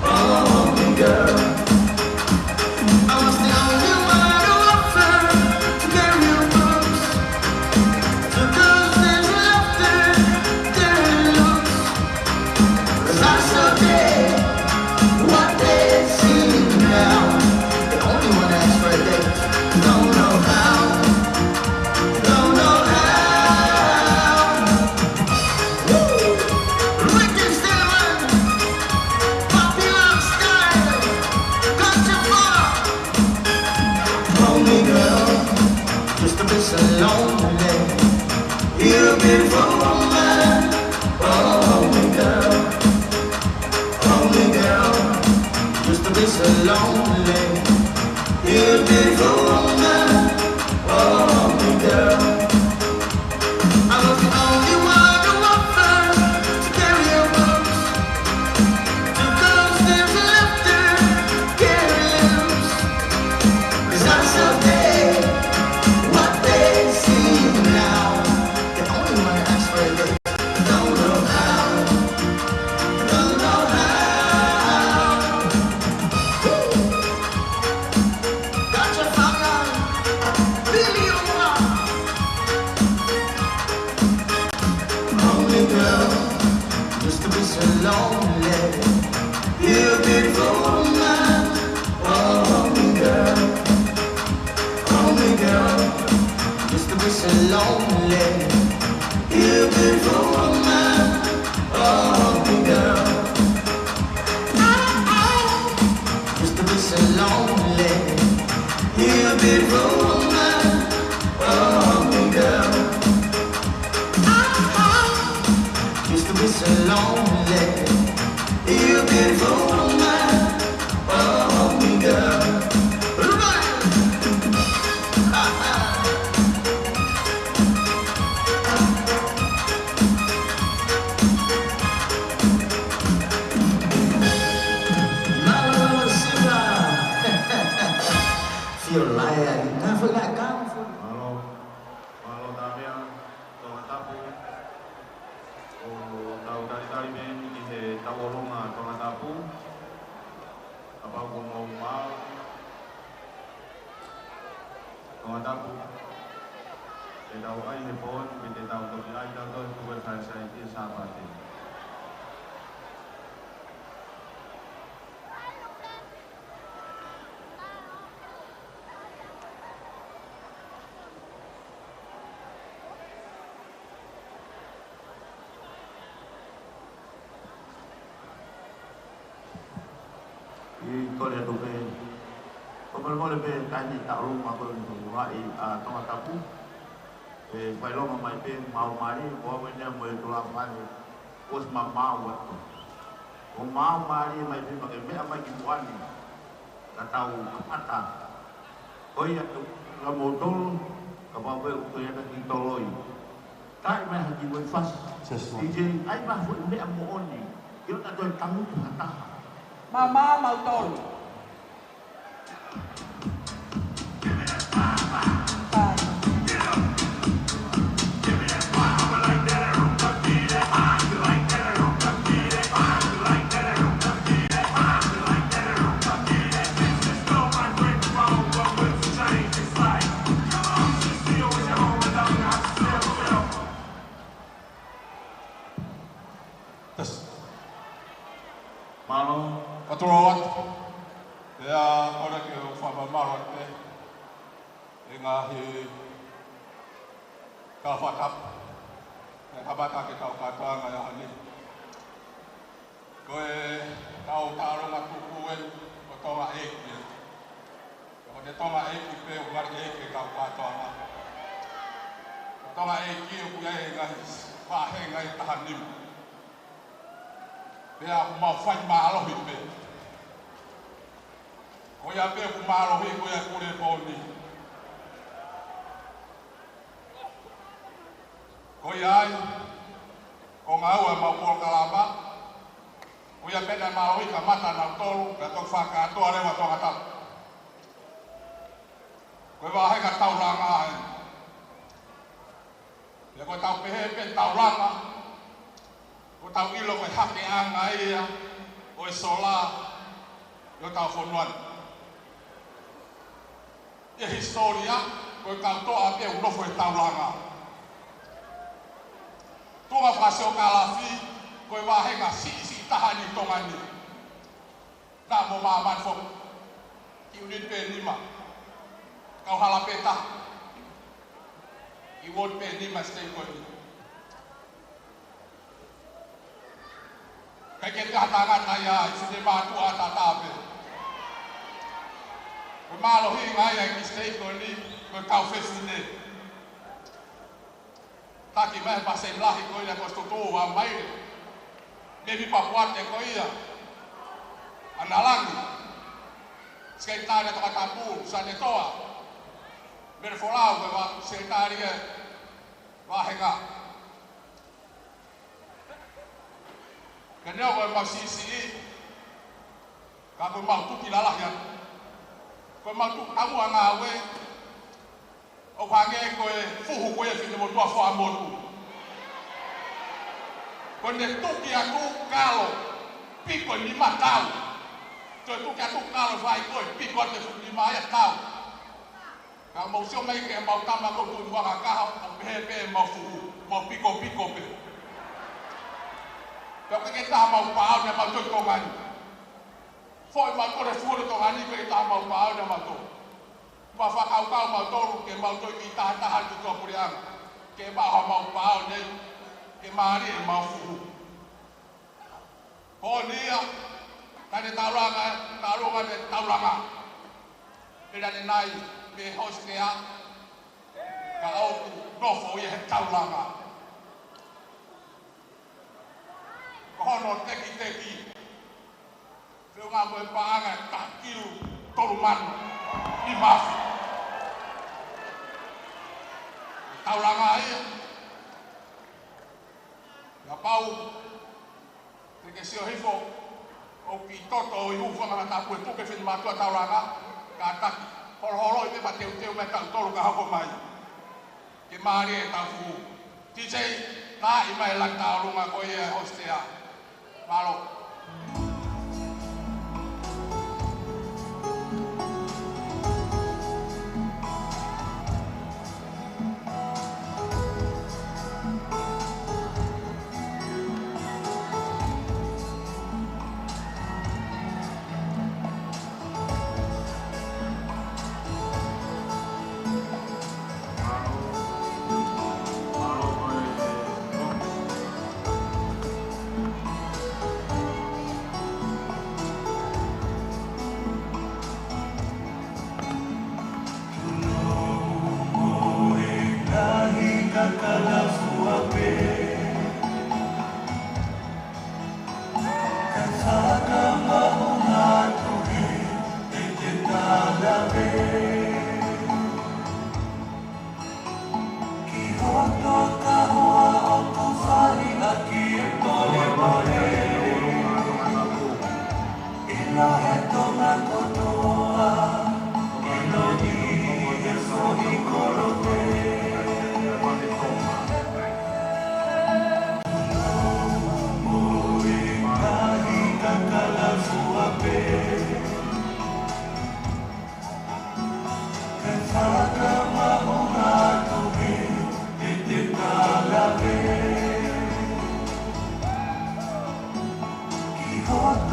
Oh, hold me, girl. I was the only one who offered to carry your books, to close their laughter, their looks. 'Cause I saw they, what they see now. They only wanna ask for a date. Don't know how. Don't know how. Woo! Ricky Stillman, popular style, culture far. Hold me, girl, used to be so lonely. You beautiful woman, oh, hold me, girl. Hold me, girl, used to be so lonely. You beautiful woman, oh, hold me, girl. I was the only one who offered to carry your books, to close their laughter, carry loose. 'Cause I saw they, what they see now. They only wanna ask for a date. Don't know how. Don't know how. Woo! Got your fire. Tolonga Tongatapu, kapau kuo mou maau Tongatapu, te tau ʻai he pooni, pea te tau toki ʻai tautolu he tuku e fale sai ki he Sāpate. ʻI kole atu pē, ko e molemole pē taimi tau luma ko e ʻuhinga ʻa Tongatapu. ʻE fai loma mai pē mau mali, ko au ʻeni mo e tula fale, ko si ma mau atu. Ko mau mali mai pē ma ke meʻa mai ki puani, ka tau kamata. Ko ia, ka mou tolo, kapau pē ʻoku ʻi ai ha kiʻi toloi. Kai mai ha kiʻi uaifasi. Just one. D J, ʻai mai ha foʻi meʻa moʻoni. Ke ʻoua toe tangutu ha taha. Mama, mau tolo. Mālō. Patro atu. Pea ʻoua ke u fakamālō atu pē. ʻI he ngaahi kau fakatapu. ʻE kamata ke tau kātoanga ʻi he ʻaho ni. Ko e kau taʻalonga tuku eni, ko Tonga ʻEiki. Ko e Tonga ʻEiki pē, ʻoku ʻi ai e ʻeiki he kau kātoanga. Ko Tonga ʻEiki ʻoku ʻi ai e ngaahi vāhenga ʻe taha nima. Pea ʻoku mau fai mālohi pē. Ko ia pē ʻoku mālohi, ko ia Kulepō ni. Ko ia ai, ko e ngāue ʻemau polokalama, ko ia pē naʻe mālohi kamata nautolu, pea toki fakakātoa leva Tongatapu. Ko e vāhenga taulanga eni. Pea ko ʻetau pehē pē taulanga, ko ʻetau ʻilo ko e hakeʻanga ia ʻo e sola ʻi hotau fonua ni. ʻI he hisitōlia, ko e kau toʻa pē ʻoku nofo he taulanga. Tuʻunga fakasiokālafi, ko e vāhenga siʻisiʻi taha eni ʻi Tonga ni. Naʻa mo māmani foki. Kiʻi ʻiuniti pē ʻe nima. Kauhala pē taha. Kiʻi uooti pē ʻe nima siteiki ko eni. ʻIkai ke ʻi ai ha tangata ia, ʻi he mātuʻa tatau pē. Ko e mālohinga ia ʻi he siteiki ko eni, ko e kau fefine. Taki mai he paseni lahi ko ia ko Situtu ʻa mai. Mei Papuate ko ia. ʻAna Langi. Sekelitali Tongatapu, Sanetoa. Mele Folau ko e vā, sekelitali e vāhenga. Ke neo ko e mau siʻisiʻi. Ka ko e mau tuki lalahi atu. Ko e mau tuki taumuʻa ngāue. ʻOku hangē ko e fuhu ko ia Finemotuʻa Fuaʻamotu. Ko ʻene tuki atu kalo, piko ʻe nima tau. Ko e tuki atu kalo fai ko e piko atu e fuʻu nima ia tau. Ka mau sio mai ki he mau tama ko Tuʻi Muʻa Kakaha, ʻo pehē pē mau fuhu, mau pikopiko pē. Pea ʻoku ʻikai ke taha mau pāuni ʻa mautolu ʻi Tonga ni. Foʻi mautolu e fuhu ʻi Tonga ni, ʻikai ke taha mau pāuni ʻa mautolu. Mau fakakaukau mautolu ke mautolu kiʻi tahataha ʻi tuʻa puleʻanga. Ke maʻu ha mau pāuni, ke mālie ʻemau fuhu. Ko eni ia, ka ne taulanga, taulanga ne taulanga. Pea ne nai, mei he hosea, ka ʻoku nofo ia he taulanga. Ko hono tekiteki. Feʻunga mo e paʻanga ʻe taha kilu tolu mano. ʻI mafi. Taulanga ia. Kapau te ke sio hifo, ʻoku kiʻi toto ʻi he hūfanga Tongatapu e tuku e finemātuʻa taulanga, kātaki, holoholoʻi pē pea teuteu mai tautolu ka hoko mai. Ke mālie ʻetau fuhu. T J, ka ʻi mai e laki taulanga ko ia e hosea. Mālō.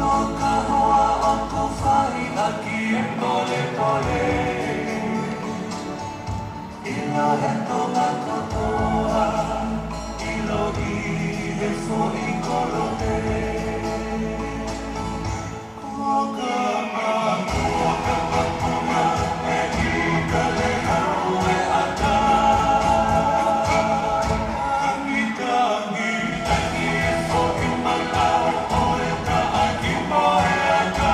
Ka hoa ʻoku fai ʻaki e polepole, ʻilo he Tonga kotoa, ʻilo ʻi he foʻi kolope. Kuo ka ma, kuo ka pakuna, e ʻi ka le hau e ata. Tangi, tangi, tangi, foʻi malau, ʻo e taʻaki mo e ata.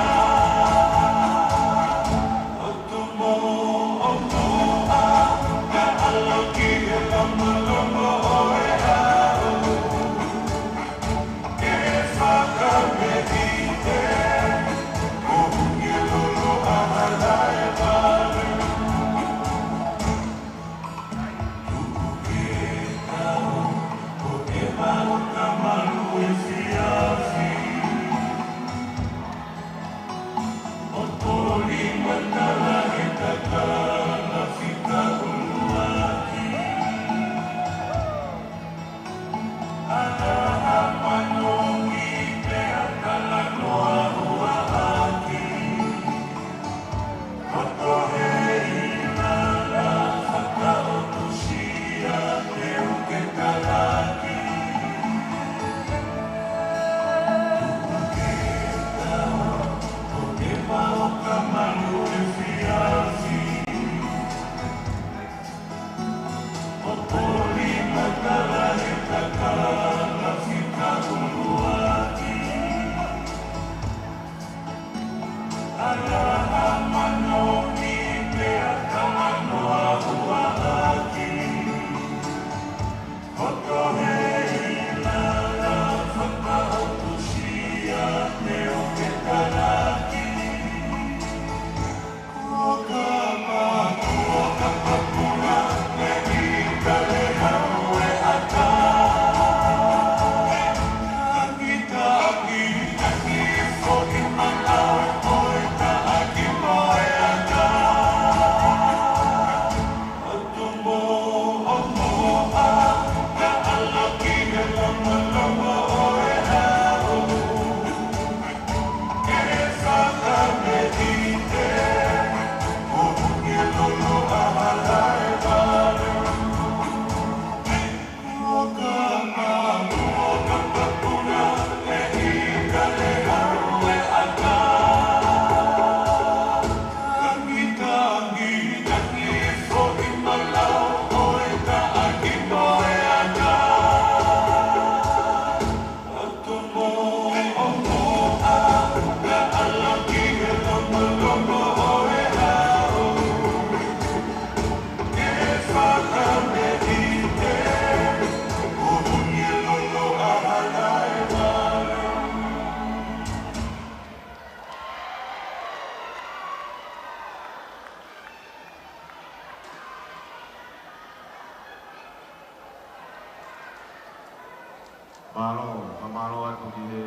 Mālō, fakamālō atu ki he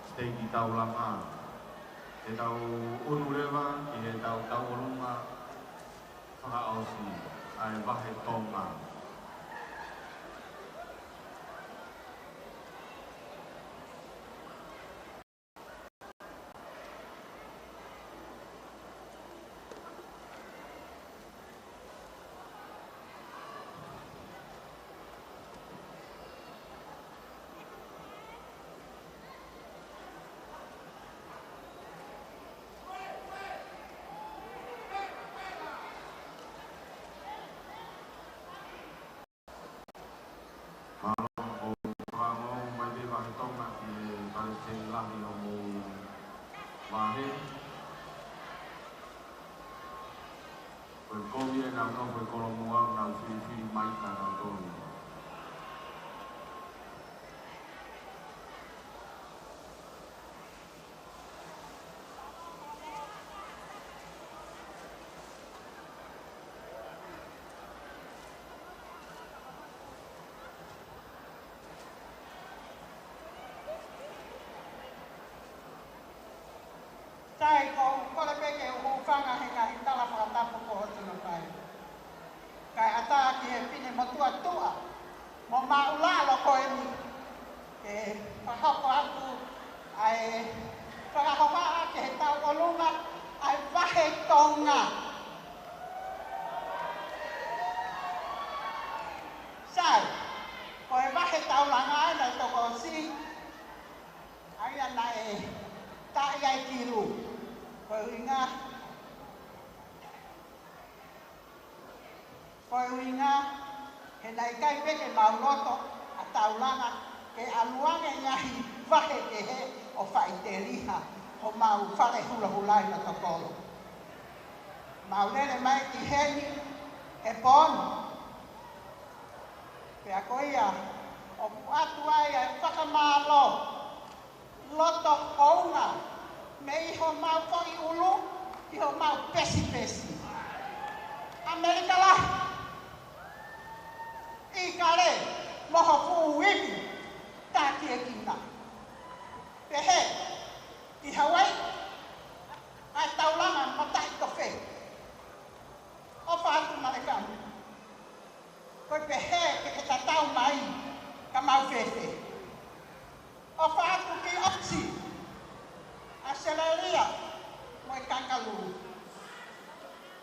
siteiki taulanga. Te tau ʻunu leva ki he tau tauʻolunga fakaʻosi ʻa e Vahe Tonga. Mālō, ʻoku fakaongo mai pē Vahe Tonga ki he palesiteni lahi ʻo homou vahe. Ko e kovi ʻenau nofo ʻi Kolomuʻa, nau filifili mai kia nautolu. Sai, ʻoku ou kole pē ke u hūfanga he ngaahi tala fakatapu kuo ʻosi hono fai. Kae ʻatā ki he finemotuʻa tuʻa, Tonga. Sai, ko e vahe taulanga ʻa e tokosiʻi, ʻa ia naʻe taʻi ai kilu. Ko e ʻuhinga, ko e ʻuhinga, he naʻe ʻikai pē ke mau loto ʻa taulanga ke ʻalu ange ngaahi vahe kehe ʻo faʻiteliha homau fale hulahula ʻi Natokolo. Mau lele mai ki heni he pō ni. Pea ko ia, ʻoku ʻoatu ai ʻa e fakamālō loto hounga mei homau foʻi ʻulu ki homau pesipesi. ʻAmelika lahi, ʻIkale, mo ho fuʻu ivi tākiekina. Pehē ki Hawaiʻi, ʻa e taulanga mataʻitofe. ʻOfa atu Malekani. Ko e pehē ke ke tatau mai ka mau fēfē. ʻOfa atu ki ʻAsi, ʻAositelēlia, mo e Kangalū.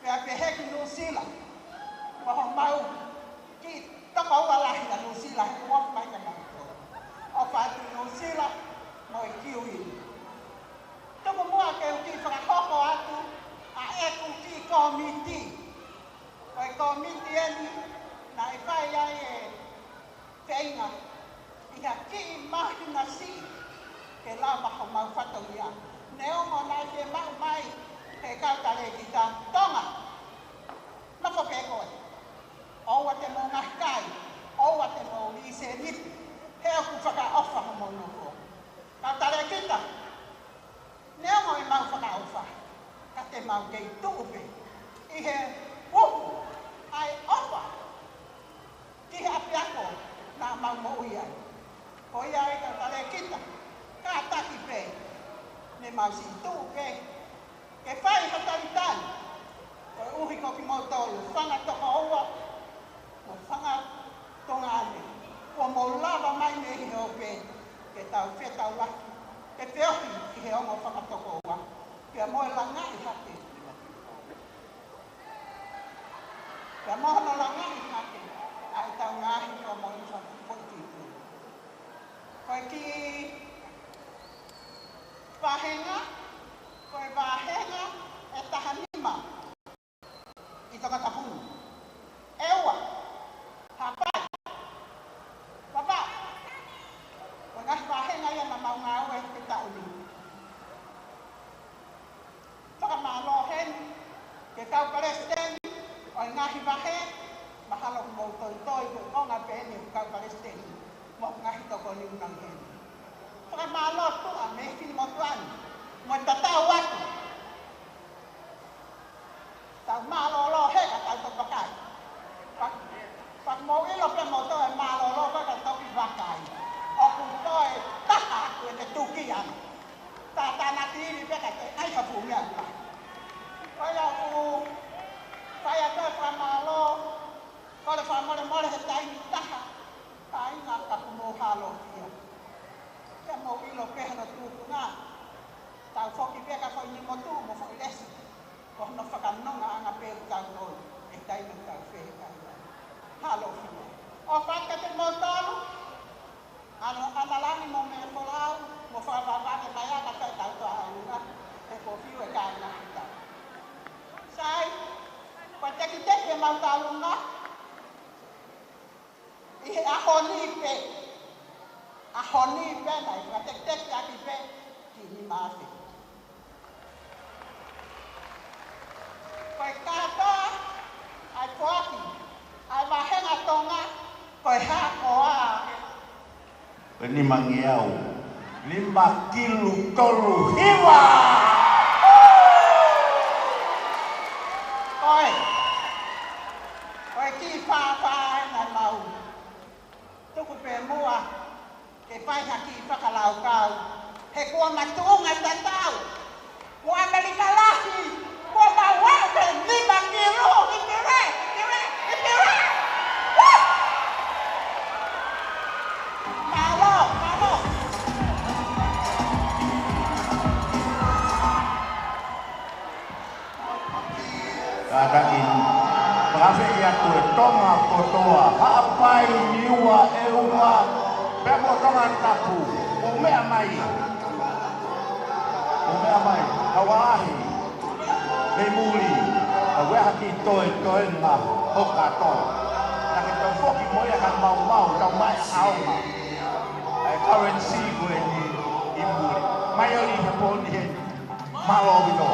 Pea pehē ki Nuʻusila, mo homau kiʻi tokoua lahi ʻa Nuʻusila, he ʻoku ofi mai ka mau tō. ʻOfa atu Nuʻusila, mo e Kiwi. Tuku muʻa ke u kiʻi fakahoko atu ʻa ʻeku kiʻi kōmiti. Ko e kōmiti eni naʻe fai ai e feinga ʻi ha kiʻi māhina siʻi ke lava homau fatongia. Neongo naʻe fiemaʻu mai he kau talēkita, Tonga, nofo pē koe. ʻOua te mou ngaohi kai, ʻoua te mou lī sēniti, he ʻoku fakaʻofa homou nofo. Kau talēkita, neongo ʻemau fakaʻofa, ka te mau kei tuʻu pē ʻi he puhu ʻa e ʻofa ki he ʻapiako naʻa mau moʻui ai. Ko ia ai kau talēkita, kātaki pē, ne mau siʻi tuʻu pē ke fai ha talitali, koeʻuhi ko kimoutolu fanga tokoua mo fanga tuongaʻane, kuo mou lava mai mei he ope, ke tau fetaulaki, ke feohi ʻi he ongo fakatokoua, pea mo e langaʻi hake. Pea mo hono langaʻi hake ʻa ʻetau ngaahi kau moʻui fakafokifā. Ko e kiʻi vāhenga, ko e vāhenga ʻe taha nima ʻi Tongatapu ni. ʻE ua, Haʻapai, Vavaʻu. Ko e ngaahi vāhenga ia naʻa mau ngāue he taʻu ni. Fakamālō heni ki he kau palesiteni ʻo e ngaahi vahe, mahalo ʻoku mou toitoi ko e konga pē eni ʻo e kau palesiteni mo e ngaahi tokoni ʻoku nau heni. Fakamālō tuʻa mei he finemotuʻa ni mo e tatau atu. Tau mālōlō he ka tau toki vakai. Pea, pea mou ʻilo pē moutolu ʻe mālōlō pē ka toki vakai. ʻOku toe taha atu ʻete tuki ange. Tātānaki ivi pē ka te ʻai ha fuʻu meʻa ʻe taha. Ko ia ʻoku fai atu e fakamālō, kole fakamolemole he taimi taha, kāinga, ka kuo mou hālofia. Pea mou ʻilo pē hono tuʻunga. Tau foki pē ka foʻi nimo tuʻu mo foʻi lesi. Ko hono fakanonga ʻanga pē ʻoku tau ʻi ai, ʻe taimi ʻoku tau feheka ai. Hālofia. ʻOfa atu kiate kimoutolu, ʻAna, ʻAna Langi mo Mele Folau, mo fakavavevave mai ʻa ka fai tau toa ʻaunga, he ko fiu e kāinga kita. Sai, ko e tekiteki ʻemau tauʻolunga, ʻi he ʻaho ni pē, ʻaho ni pē naʻe fakatekitekiʻaki pē ki he nima afe. Ko e kātoa ʻa e poaki ʻa e vāhenga Tonga, ko e hā koā? Ko e nimangeau nima kilu tolu hiva. Ko e, ko e kiʻi fāfā ena mau tuku pē muʻa ke fai ha kiʻi fakalaukau. He kuo ma tuʻunga tatau mo ʻAmelika lahi, kuo mau aʻu ki he nima kilu, ʻikai lē, ʻikai lē, ʻikai lē. Woo! Mālō, mālō. Mo Ko e Tonga kotoa, Haʻapai, Niua, ʻEua, pea mo Tongatapu, ʻo meʻa mai. ʻO meʻa mai, kau ʻaʻahi, mei muli, ʻa ʻoku ʻi ai ha kiʻi toetoenga ʻo kātoa. Naʻa ke toe foki mo ia ka maumau, tau mai ʻaonga. ʻA e currency ko eni ʻi muli. Mai ʻo ni he pō ni heni. Mālō ʻaupito.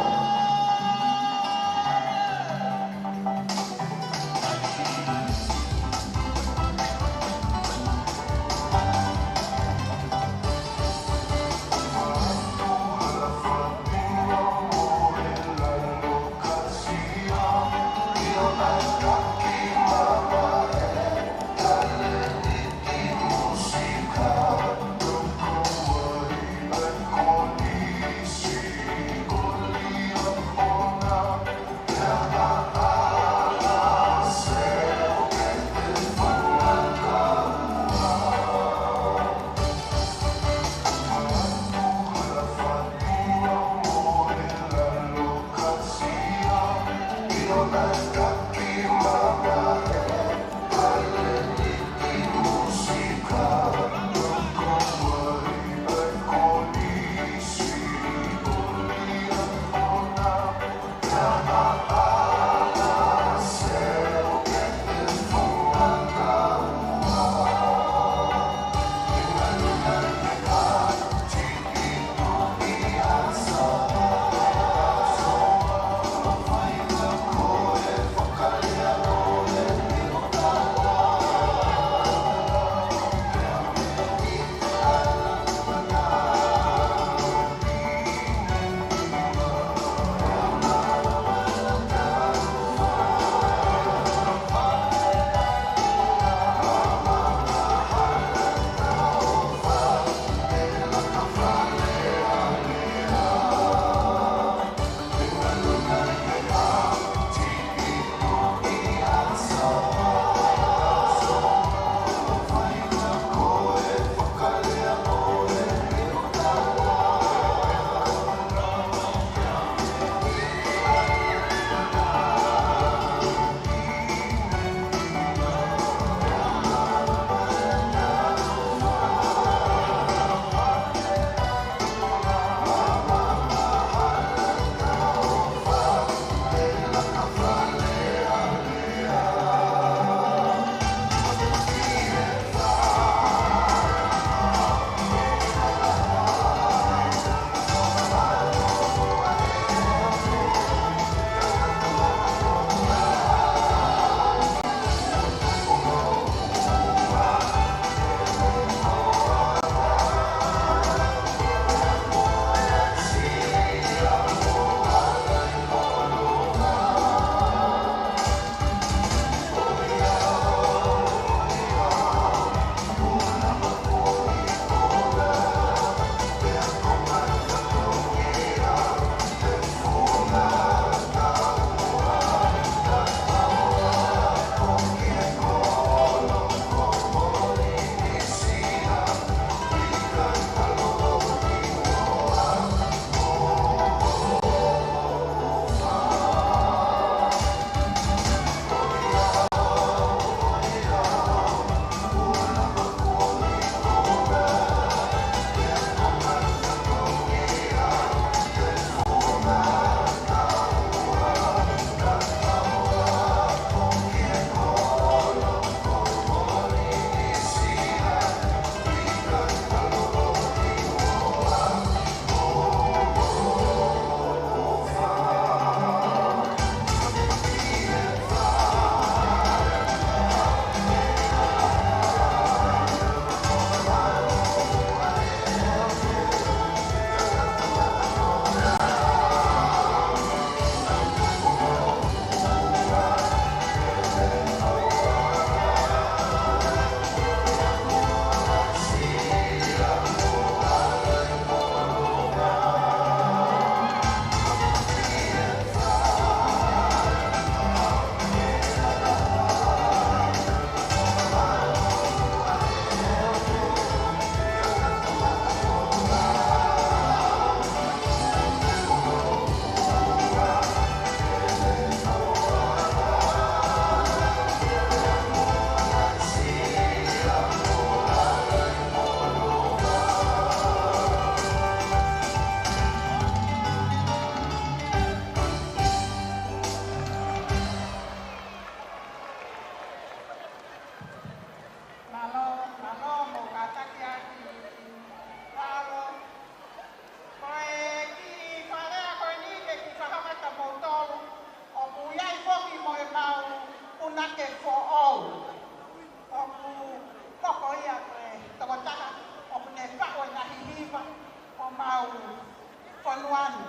Nuanu.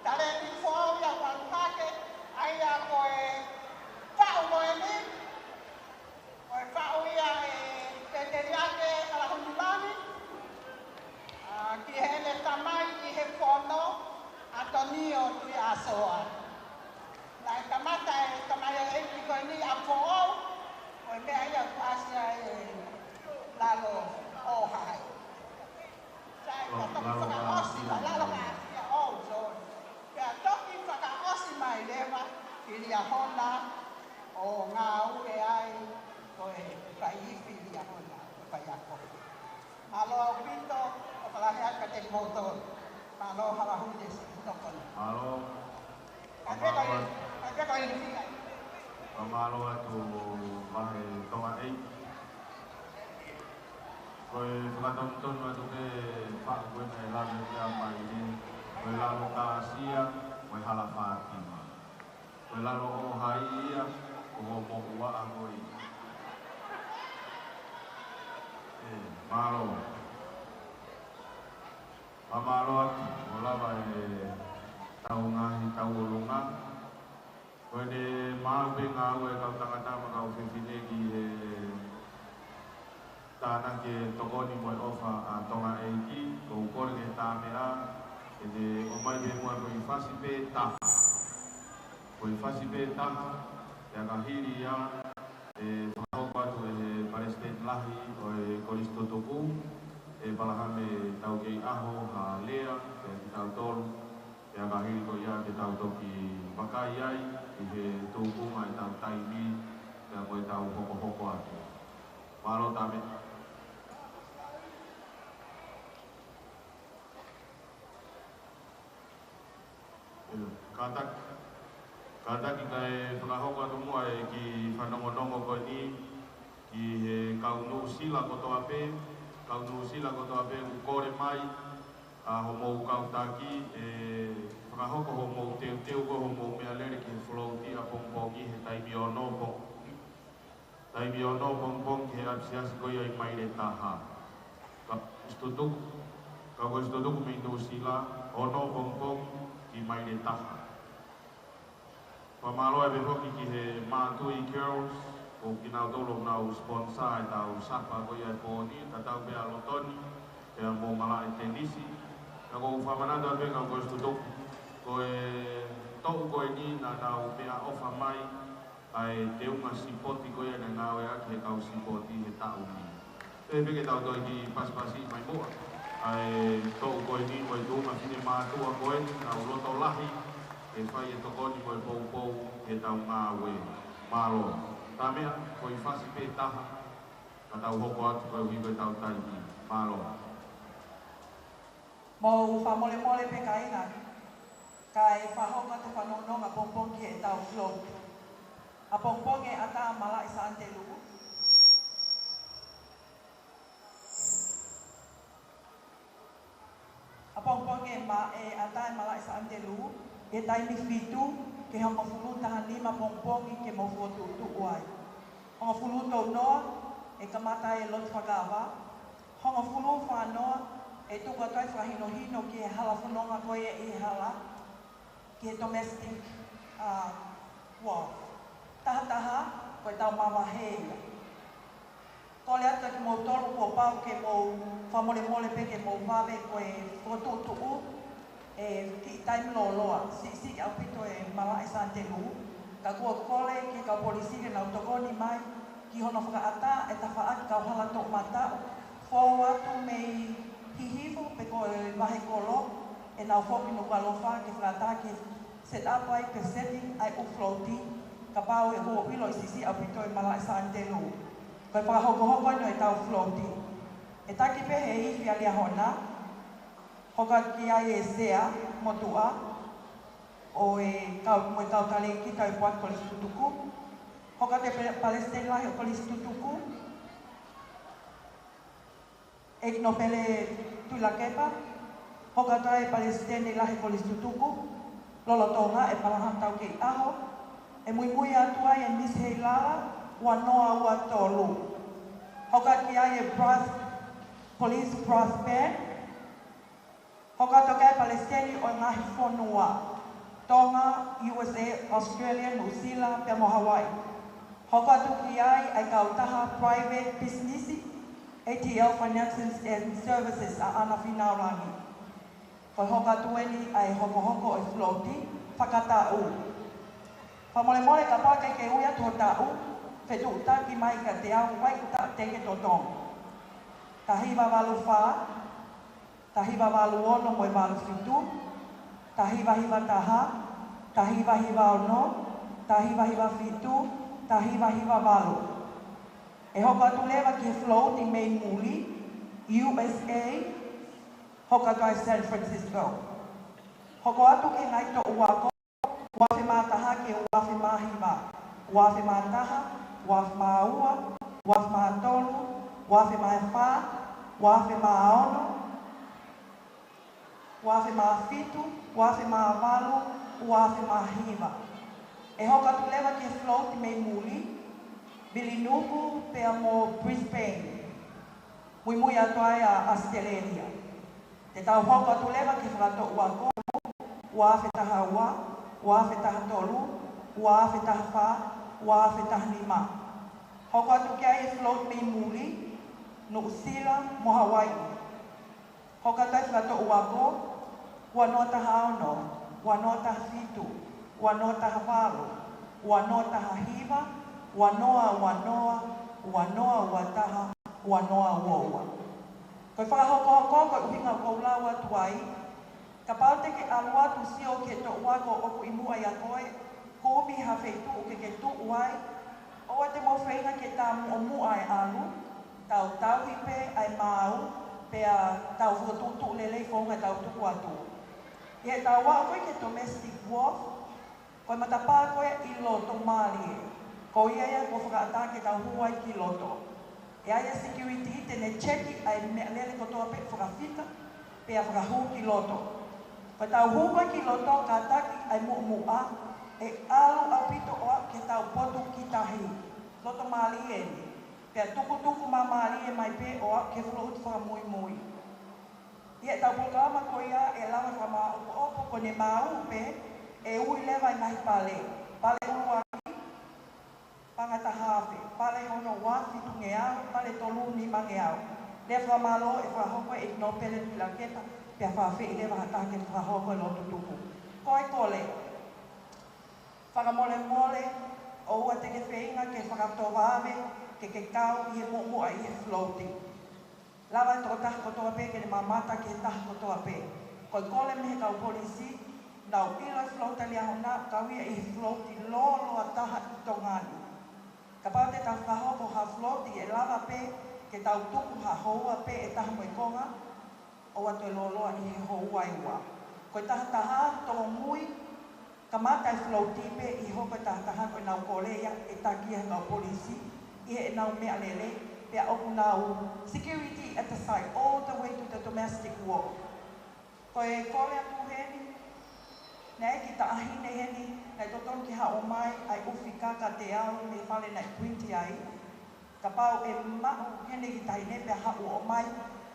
Talēkini foʻou ia ʻoku ʻalu hake, ʻa ia ko e faʻu moʻoni, ko e faʻu ia ʻe Peteliake Kalahunilangi, ʻa, ki heʻene tamai ʻi he fono, ʻAtonio Tuʻiʻāsoa. Naʻe kamata e tamaioʻeiki ko eni ʻalu foʻou, ko e meʻa ia ʻoku ʻasi ai e lalo ʻo hai. Sai, ka toki fakaʻosi mai, lalo ka sia, oh, sorry. Pea toki fakaʻosi mai leva ki Liahona ʻo ngāue ai ko e faiifi Liahona, ko e faiako. Mālō ʻaupito, ʻofa lahi atu kiate kimoutolu. Mālō Hala Hune siʻi tokoni. Mālō. Ka peka i, ka peka i fika. Fakamālō atu Vahe Tonga ʻEiki. Ko e fakatonutonu atu ke faʻu ko ē naʻe lave ki ai mai ni, ko e lalo ka sia, ko e hala Fātima. Ko e lalo ʻo hai ia, ko hoʻo moʻua ʻa ko ia. ʻE, mālō. Fakamālō atu, ʻo lava e tau ngaahi tau ʻolunga. Ko ʻene maʻu pē ngāue e kau tangata mo e kau fefine ki he tānaki e tokoni mo e ʻofa ʻa Tonga ʻEiki, ʻoku ou kole ke tāmeʻa, ke ne ʻomai pē muʻa ko e fasi pē taha. Ko e fasi pē taha, pea ka hili ia, ʻe fakahoko atu ʻe he Palesiteni Lahi ʻo e Kolisi Tutuku, ʻe Palahame Taukeiʻaho, ha lea, pea kitautolu, pea ka hili ko ia ke tau toki vakai ai, ʻi he tuʻunga ʻetau taimi, pea mo ʻetau hokohoko atu. Mālō Tame. Kātaki, kātaki kae fakahoko atu muʻa e kiʻi fanongonongo ko eni ki he kau Nuʻusila kotoa pē, kau Nuʻusila kotoa pē ʻoku kole mai, ʻa hoʻomou kau taki, ʻe fakahoko hoʻomou teuteu ko hoʻomou meʻalele ki he float ʻapongipongi he taimi ono pongipongi. Taimi ono pongipongi ki he ʻapisiasi ko ia ʻi Maile Taha. Ka Kolisi Tutuku, ka Kolisi Tutuku mei Nuʻusila, ono pongipongi ki Maile Taha. Fakamālō ai pē foki ki he Mātui Girls, ko kinautolu ʻoku nau sponsor ʻetau sapa ko ia he pō ni, tatau pē ʻa Lotoni, pea mo Malaʻe Tenisi. Ka ʻoku ou fakamanatu atu pē kau Kolisi Tutuku, ko e toʻu ko eni naʻa nau meʻaʻofa mai, ʻa e teunga sipoti ko ia naʻe ngāueʻaki he kau sipoti he taʻu ni. Pea pehē ke tau toe kiʻi pasipasi mai muʻa ʻa e toʻu ko eni mo e tuʻunga finemātuʻa ko eni, nau loto lahi ke fai e tokoni mo e poupou he tau ngāue. Mālō. Tame, ko e fasi pē taha, ka tau hoko atu koeʻuhi ko ʻetau taimi. Mālō. Mou fakamolemole pē kāinga, kae fakahoko atu e fanongonongo ʻapongipongi ki heʻetau float. ʻApongipongi e ʻatā Malaʻe Sānitelū. ʻApongipongi e ma-, e ʻatā e Malaʻe Sānitelū, ʻi he taimi fitu ki he hongofulu taha nima ʻapongipongi ke mou fokotuʻutuʻu ai. Hongofulu tolu noa, ʻe kamata e lotu fakaava, hongofulu fā noa, ʻe tuku atu ai e fakahinohino ki he hala fononga ko ia ʻi he hala, ki he domestic, ʻa, wharf. Taha taha, ko ʻetau mavahe ia. Kole atu kiate kimoutolu kuo pau ke mou fakamolemole pē ke mou vave ko e fokotuʻutuʻu, ʻe kiʻi taimi lōloa, siʻisiʻi ʻaupito e Malaʻe Sānitelū, ka kuo kole ki he kau polisi ke nau tokoni mai ki hono fakaʻatā e tafaʻaki kau hala toʻomataʻu, fou atu mei Hihifo pe ko e Vahekolo, ʻenau foki Nukuʻalofa ke fakaʻatā ke set up ai pe setting ai ʻū float, kapau ʻe ʻilo ʻi siʻisiʻi ʻaupito e Malaʻe Sānitelū. Ko e fakahokohoko eni ʻo ʻetau float. ʻE taki pē he ifi ʻa Liahona, hoko atu ki ai e sea motuʻa ʻo e kau, mo e kau talēkita ʻo e Poate Kolisi Tutuku. Hoko atu e pe-, Palesiteni Lahi ʻo e Kolisi Tutuku, ʻEiki Nōpele Tuʻilakepa. Hoko atu ai e Palesiteni Lahi Kolisi Tutuku lolotonga, ʻe Palahame Taukeiʻaho. ʻE muimui atu ai e Misi Heilala, ua noa ua tolu. Hoko atu ki ai e brass, Police Brass Band. Hoko atu ki ai e Palesiteni ʻo ngaahi fonua, Tonga, U S A, Australia, New Zealand, pea mo Hawaii. Hoko atu ki ai ʻa e kautaha private business, A T L Financing and Services ʻa ʻAna Fīnau Langi. Ko e hoko atu eni ʻa e hokohoko ʻo e float fakataʻu. Fakamolemole kapau ʻoku ke ui atu ho taʻu, fetuʻutaki mai kiate au, ʻoku ʻikai ko e taʻu teke totongi. Taha hiva valu fā, taha hiva valu ono mo e valu fitu, taha hiva hiva taha, taha hiva hiva ono, taha hiva hiva fitu, taha hiva hiva valu. ʻE hoko atu leva ki he float mei muli, U S A, hoko atu ai San Francisco. Hoko atu ki he ngaahi toʻu ako, ua afe mā taha ki he ua afe mā hiva, ua afe mā taha, ua afe mā ua, ua afe mā tolu, ua afe mā fā, ua afe mā ono, ua afe mā fitu, ua afe mā valu, ua afe mā hiva. ʻE hoko atu leva ki he float mei muli, Vilinuku pea mo Brisbane. Muimui atu ai ʻa ʻAositelēlia. Te tau hoko atu leva ki he fakatoʻu ako, ua afe taha ua, ua afe taha tolu, ua afe taha fā, ua afe taha nima. Hoko atu ki ai e float mei muli, Nuʻusila mo Hawaii. Hoko atu ai fakatoʻu ako, ua noa taha ono, ua noa taha fitu, ua noa taha valu, ua noa taha hiva, ua noa ua noa, ua noa ua taha, ua noa ua ua. Ko e fakahokohoko ko e ʻuhinga ʻoku ou lau atu ai, kapau te ke ʻalu atu ʻo sio ki he toʻu ako ʻoku ʻi muʻa ʻia koe, kumi ha feituʻu ke ke tuʻu ai, ʻoua te mou feinga ke tā muʻomuʻa e ʻalu, tau tauhi pē ʻa e maau, pea tau fokotuʻutuʻu lelei founga tau tuku atu. ʻI heʻetau aʻu ko ē ki he domestic wharf, ko e matapā ko ē ʻi loto mālie. Ko ia ia ʻoku fakaʻatā ke tau hū ai ki loto. ʻE ʻi ai e security te ne checki ʻa e meʻalele kotoa pē fakafika, pea fakahū ki loto. Ko ʻetau hū ko ē ki loto, kātaki ʻa e muʻomuʻa, ʻe ʻalu ʻaupito ʻo aʻu ki heʻetau potu ki tahi. Loto mālie eni. Pea tukutuku māmālie mai pē ʻo aʻu ki he float fakamuimui. ʻI heʻetau polokalama ko ia ʻe lava fakamāʻopoʻopo ko ʻene maau pē, ʻe ui leva e ngaahi pale. Pale ʻuluaki, paʻanga taha afe, pale hono ua, fitungeau, pale tolu, nimangeau. Lea fakamālō ʻe fakahoko ʻe Nōpele Tuʻilakepa, pea fakaafeʻi leva ha taha ke fakahoko e lotu tuku. Ko e kole, fakamolemole, ʻoua te ke feinga ke fakatovave, ke ke kau ʻi he muʻomuʻa ʻi he float. Lava e tokotaha kotoa pē ke ne mamata ki he taha kotoa pē. Ko e kole mei he kau polisi, nau ʻilo e float Liahona, kau ia ʻi he float lōloa taha ʻi Tonga ni. Kapau te tau fakahoko ha float ʻe lava pē ke tau tuku ha houa pē ʻe taha mo e konga, ʻoua toe lōloa ʻi he houa ʻe ua. Ko e tahataha tōmui, kamata e float pē ʻi he hoko e tahataha ko ʻenau kole ia ʻe taki ia he kau polisi, ʻi heʻenau meʻalele, pea ʻoku nau security at the site all the way to the domestic wharf. Ko e kole atu heni, naʻe ʻi ai e kiʻi taʻahine heni, naʻe totonu ke haʻu mai, ʻai ʻufi kaka te au, mei he fale naʻe print ai. Kapau ʻe maʻu heni e kiʻi taʻahine pea haʻu ʻo ʻomai,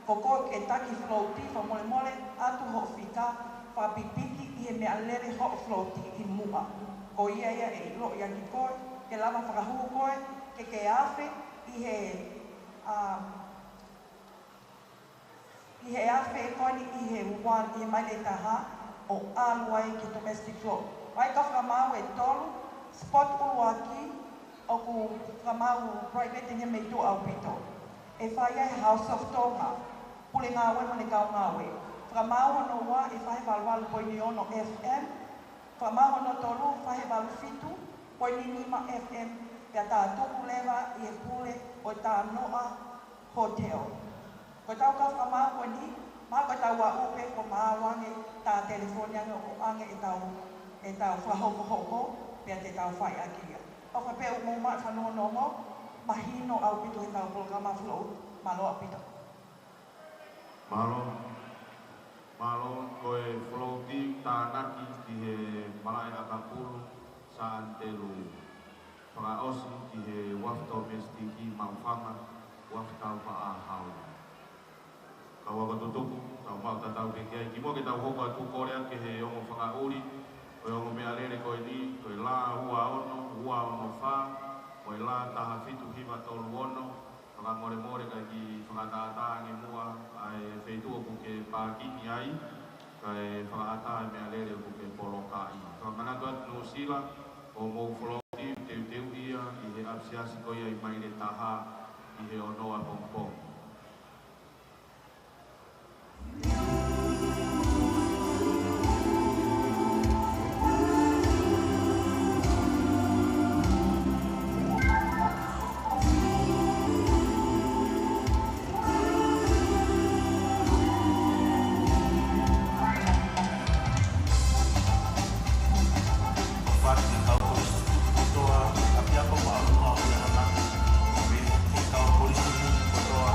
ko koe ke taki float, fakamolemole, ʻatu hoʻo fika, fakapipiki ʻi he meʻalele hoʻo float ʻi muʻa. Ko ia ia ʻe ʻiloʻi ʻaki koe, ke lava fakahū koe, ke ke afe ʻi he, um, ʻi he afe ko eni ʻi he ua, ʻi he maile ʻe taha, ʻo ʻalu ai ki he domestic float. ʻI ai e kau fakamaau ʻe tolu, spot ʻuluaki, ʻoku fakamaau private eni mei tuʻa ʻaupito. ʻE fai ai House of Tonga, pule ngāue mo ʻene kau ngāue. Fakamaau hono ua ʻe fai he valu valu poini ono F M, fakamaau hono tolu fai he valu fitu poini nima F M, pea tā tuku leva ʻi he pule ʻo e Tānoʻa Hotel. Ko ʻetau kau fakamaau ko eni, mahalo ko ʻetau aʻu pē kuo mālō ange, tā telefoni ange ʻo ʻoange ʻetau, ʻetau fakahokohoko, pea te tau fai ʻaki ia. ʻOfa pē ʻoku mou maʻu e fanongonongo mahino ʻaupito heʻetau polokalama float, mālō ʻaupito. Mālō, mālō, ko e float tānaki ki he malaʻe ʻakapulu, Sā ʻAnitelū. Fakaʻosi ki he uafu domestic Maʻufanga, uafu Taufaʻāhau. Kau ako tutuku, tau maʻu tatau pē ki ai, kimuʻa ke tau hoko atu, kole atu ki he Ko e lā taha fitu hiva tolu ono, fakamolemole ka ke fakatātā ange muʻa ʻa e feituʻu ʻoku ke pākingi ai, kae fakaʻatā e meʻalele ʻoku ke polokaʻi. Fakamanatu atu Nuʻusila, ʻoku mou foloki teuteu ia ʻi he ʻapisiasi ko ia ʻi Maile Taha ʻi he ono ʻapongipongi. Fati kau polisi kotoa, ʻapiako māʻolunga ʻo Liahona, mei he kau polisi kotoa,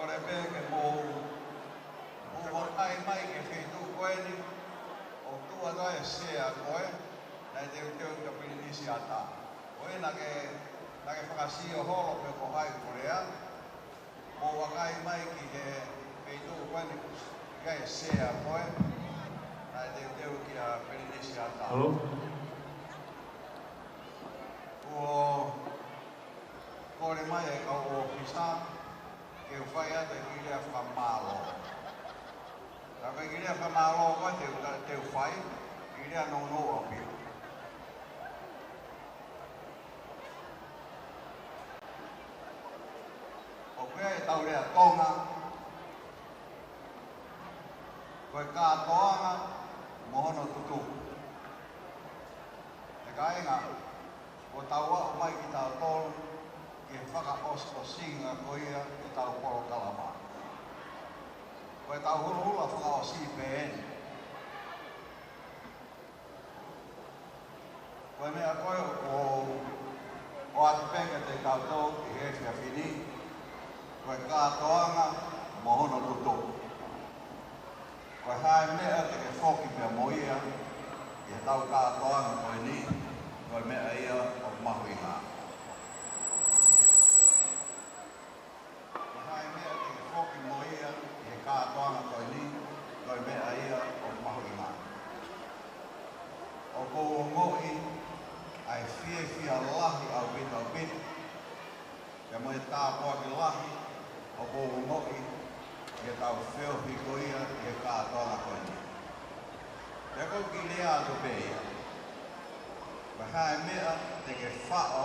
Kole pē ke mou, mou vakai mai ki he feituʻu ko eni, ʻoku tuʻu atu ai e sea ko ē naʻe teuteu kia Pilinisi ʻAtā. Ko ia naʻa ke, naʻa ke fakasio holo pe ko hai ko ē. Mou vakai mai ki he feituʻu ko eni, ʻoku ʻi ai e sea ko ē naʻe teuteu kia Pilinisi ʻAtā. Hello? Kuo kole mai e kau ʻōfisa ke u fai atu e kiʻi lea fakamālō. Ka ko e kiʻi lea fakamālō ko ē te u, te u fai, kiʻi lea nounou ʻaupito. ʻOku ʻi ai ʻetau lea Tonga, ko e kātoanga mo hono tutuku. ʻE kāinga, kuo tau aʻu mai kitautolu ki he fakaʻosiʻosinga ko ia ʻetau polokalama. Ko ʻetau huluhulu fakaʻosi pē eni. Ko e meʻa ko ē ʻoku ou ʻoatu pē kiate kitautolu ʻi he efiafi ni, ko e kātoanga mo hono tutuku. Ko e hā e meʻa te ke foki pea mo ia ʻi heʻetau kātoanga ko eni, ko e meʻa ia ʻoku mahuʻinga. Ko e hā e meʻa te ke foki mo ia ʻi he kātoanga ko eni, ko e meʻa ia ʻoku mahuʻinga. ʻOku ou ongoʻi ʻa e fiefia lahi ʻaupito ʻaupito, pea mo e tāpuaki lahi ʻoku ou ongoʻi ʻi heʻetau feohi ko ia ʻi he kātoanga ko eni. Pea ko e kiʻi lea atu pē ia. Ko e hā e meʻa te ke faʻo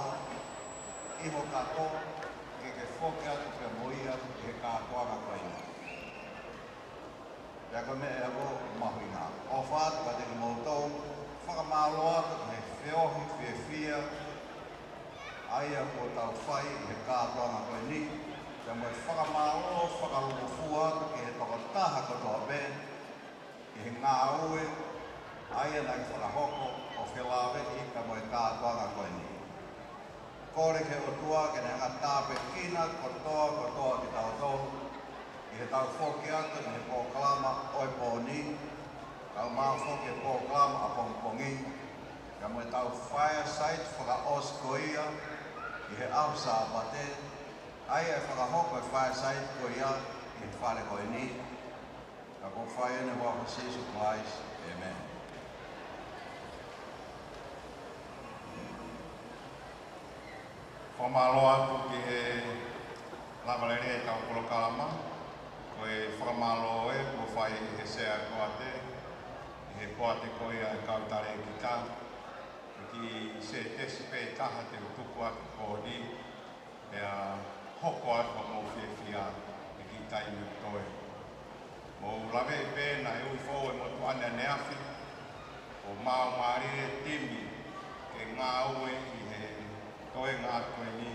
ʻi ho kapo ke ke foki atu pea mo ia ʻi he kātoanga ko eni. Pea ko e meʻa ia ʻoku mahuʻinga. ʻOfa atu kiate kimoutolu, fakamālō atu ki he feohi fiefia ʻa ia kuo tau fai ʻi he kātoanga ko eni, pea mo e fakamālō fakalūkufua atu ki he tokotaha kotoa pē ʻi he ngāue ʻa ia naʻe fakahoko ʻo felāveʻi pea mo e kātoanga ko eni. Kole ki he ʻOtua ke ne hanga ʻo tāpuekina kotoa kotoa kitautolu ʻi heʻetau foki atu ʻi he polokalama ʻo e pō ni, kae ʻumaʻā foki e polokalama ʻapongipongi, pea mo ʻetau fireside fakaʻosi ko ia ʻi he ʻaho Sāpate, ʻa ia ʻe fakahoko e fireside ko ia ʻi he fale ko eni. Ka ʻoku ou fai eni ʻi he huafa ʻo Sīsū Kalaisi. ʻĒmeni. Fakamālō atu ki he lava lelei ʻetau polokalama. Ko e fakamālō ē kuo fai ʻe he sea ʻo e poate, ʻi he poate ko ia ʻa e kau talēkita. Ko e kiʻi sētesi pē taha te u tuku atu ko eni. Pea hoko atu ʻa hoʻomou fiefia ʻi he kiʻi taimi ʻoku toe. Mou laveʻi pē naʻe ui foʻou e motuʻa ni ʻaneafi, ʻo maʻu mālie e timi ke ngāue ʻi he toenga atu ko eni.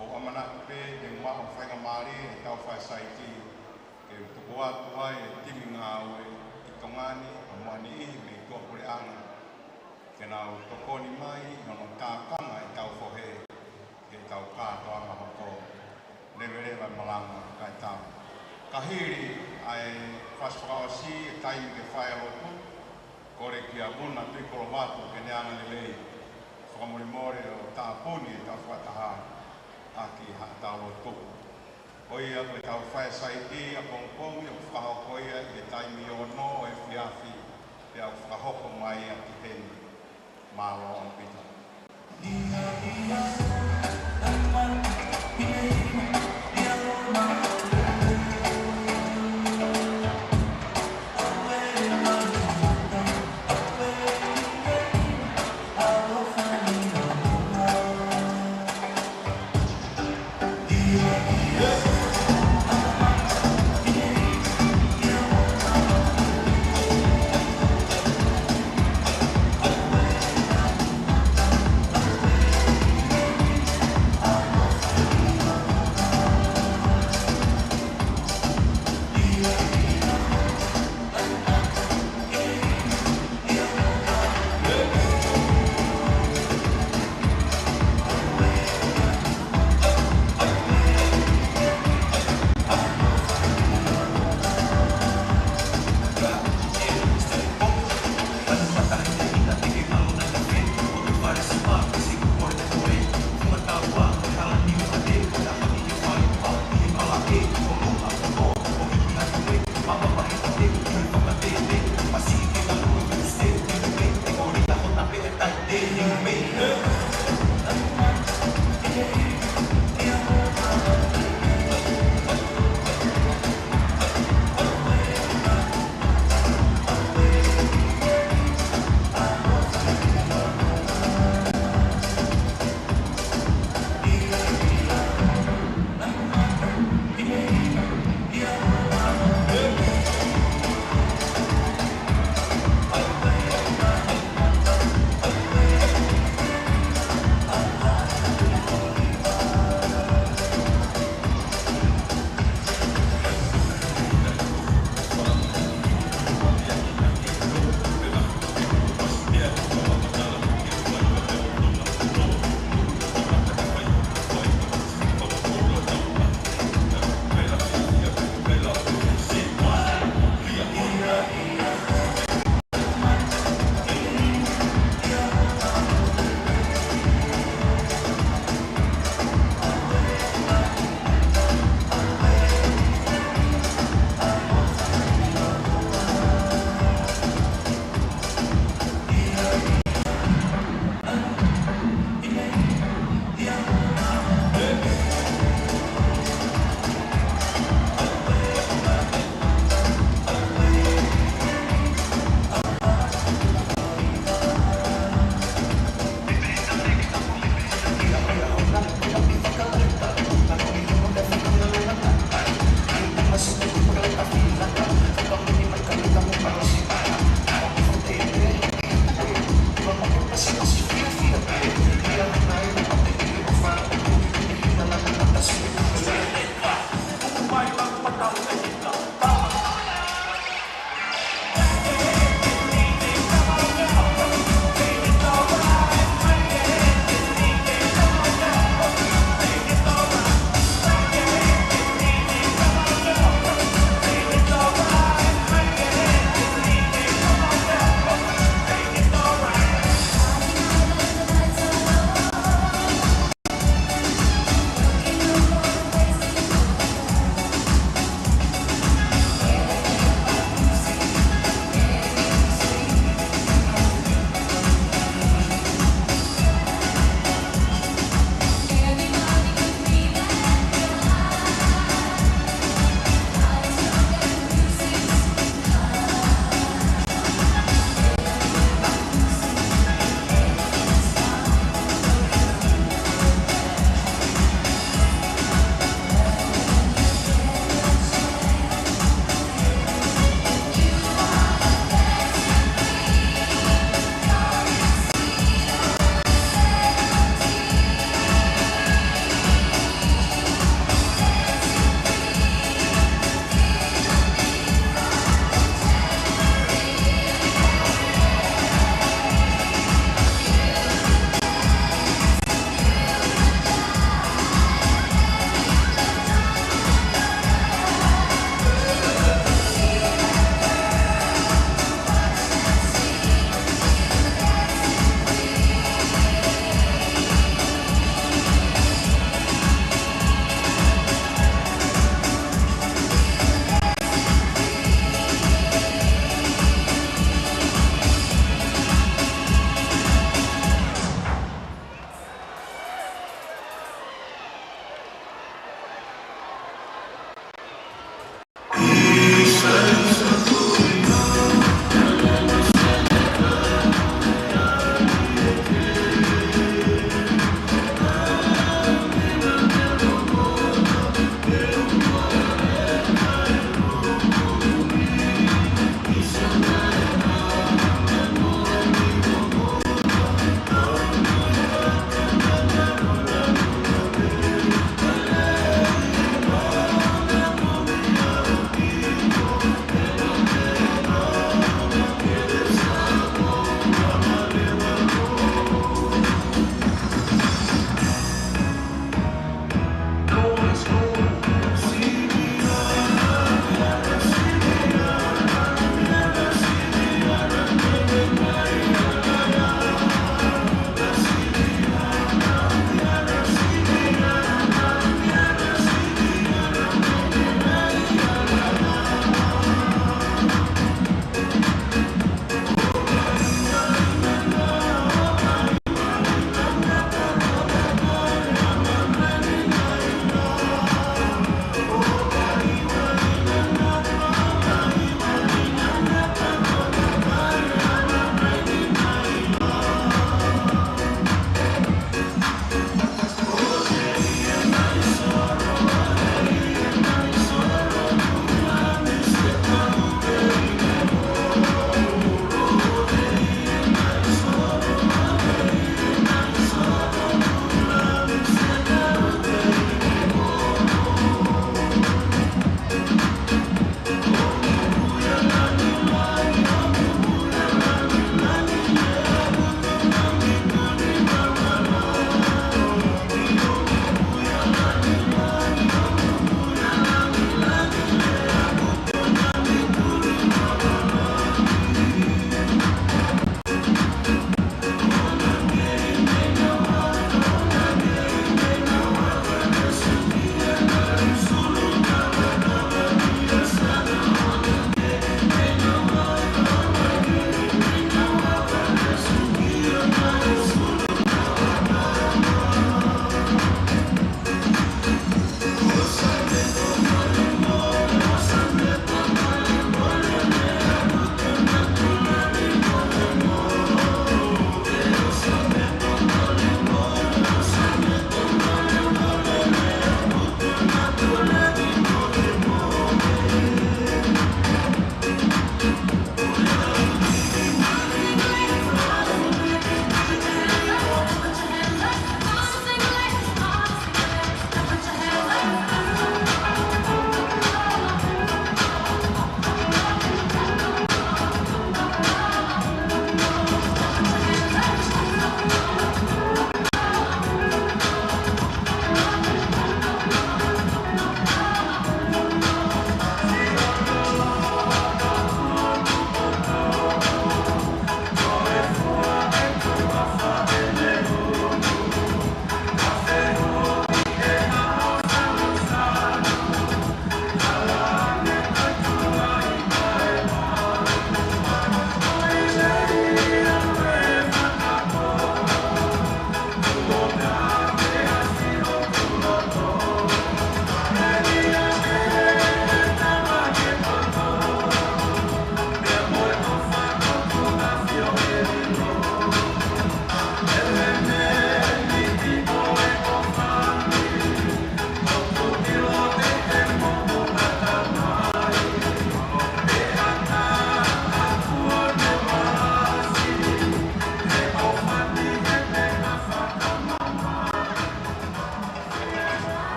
ʻOku ou ʻamanaki pē te u maʻu faingamālie ʻi heʻetau fireside ke u tuku atu ai e timi ngāue ʻi Tonga ni, ʻa mo e niʻihi mei tuʻapuleʻanga, ke nau tokoni mai ʻi hono tākanga ʻetau fohe, ke tau kātoanga hoko. Leveleva e malanga kae tau. Ka hili ʻa e fasi fakaʻosi e taimi ke fai ʻa e lotu, kole kia Muna Tuʻikolovatu ke ne anga lelei, fakamolemole ʻo tāpuni ʻetau fakataha ʻaki haʻatau lotu. Ko ia ko ʻetau fireside ʻapongipongi ʻoku fakahoko ia ʻi he taimi ono ʻo e efiafi, pea ʻoku fakahoko mai ia ki heni. Mālō ʻaupito.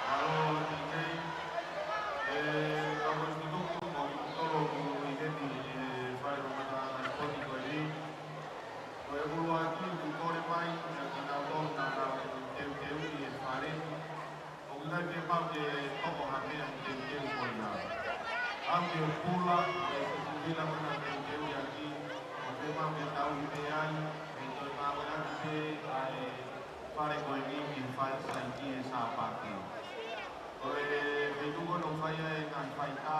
Mālō, T K. ʻE, kau ʻosi tutuku mo kimoutolu ʻoku ʻi heni ʻi he fale kamata ʻa e sipoti ko eni. Ko e ʻuluaki ʻoku kole mai kiate kinautolu naʻa nau teuteuʻi e fale ni. ʻOku ʻikai ke mau ke toʻo ha meʻa ʻi he teuteu ko ia. Mau ke pula, ʻe, ko e ʻuhinga ko ena teuteuʻi ʻaki, ʻoku mau ke tauhi pē ai, ʻe toe maʻu ʻaki pē ʻa e Fale ko eni ki he fai saiti ʻi he Sāpate. Ko e feituʻu ko ē ʻoku fai ai e ngaahi faitā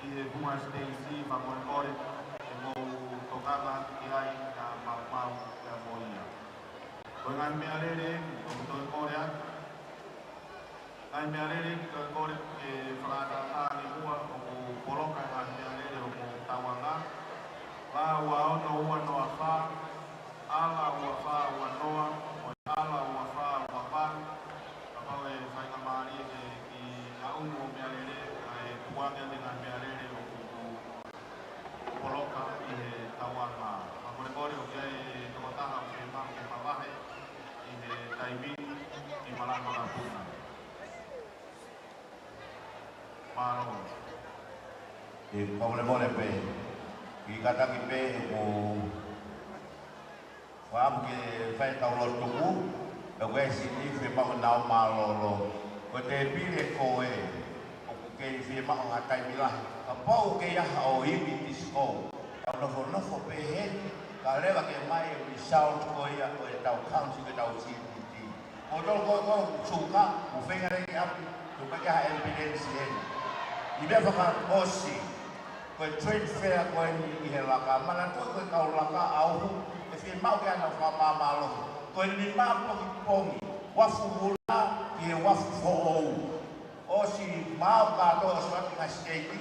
ʻi he funga siteisi, fakamolemole ke mou tokanga ki ai, ka maumau pea mo ia. Ko e ngaahi meʻalele eni ʻoku toe kole atu. Ngaahi meʻalele eni toe kole ke fakatātā ʻi muʻa ʻoku poloka e ngaahi meʻalele ʻoku tauanga. Vā ua ono ua noa fā, ala ua fā ua noa, mo e ala ua fā ua valu. Kapau ʻe faingamālie ke kiʻi ʻaʻunu ʻo meʻalele, kae tuku ange ʻa e ngaahi meʻalele ʻoku poloka ʻi he tauanga. Fakamolemole ʻoku ʻi ai e tokotaha ʻoku fiemaʻu ke mavahe ʻi he taimi ni, ʻi Malaʻe Makapuna. Mālō. ʻE, fakamolemole pē, kiʻi kātaki pē ʻoku fakaʻamu ke fai ʻetau lotu tuku, ʻoku ʻi ai e siʻi niʻihi fiemaʻu ke nau mālōlō. Ko e tēpile ko ē, ʻoku kei fiemaʻu ha taimi lahi. Kapau ʻoku kei ʻi ai haʻo ivi tisiko, tau nofonofo pē heni, kae lava ke ʻomai e result ko ia ʻo ʻetau counting ʻetau C P T. Ko tolo ko ko suka, mo feinga lele atu, tuku ke ha ambulance heni. ʻI he meʻa fakaʻosi, ko e trade fair ko eni ʻi he laka, manatuʻi ko e kau laka ʻauhu, ʻe fiemaʻu ke ʻai haʻanau fakamāmālohi. Ko e nima pongipongi, uafu mula ki he uafu foʻou. ʻOsi maʻu kātoa ʻosi ʻoatu ngaahi siteiki,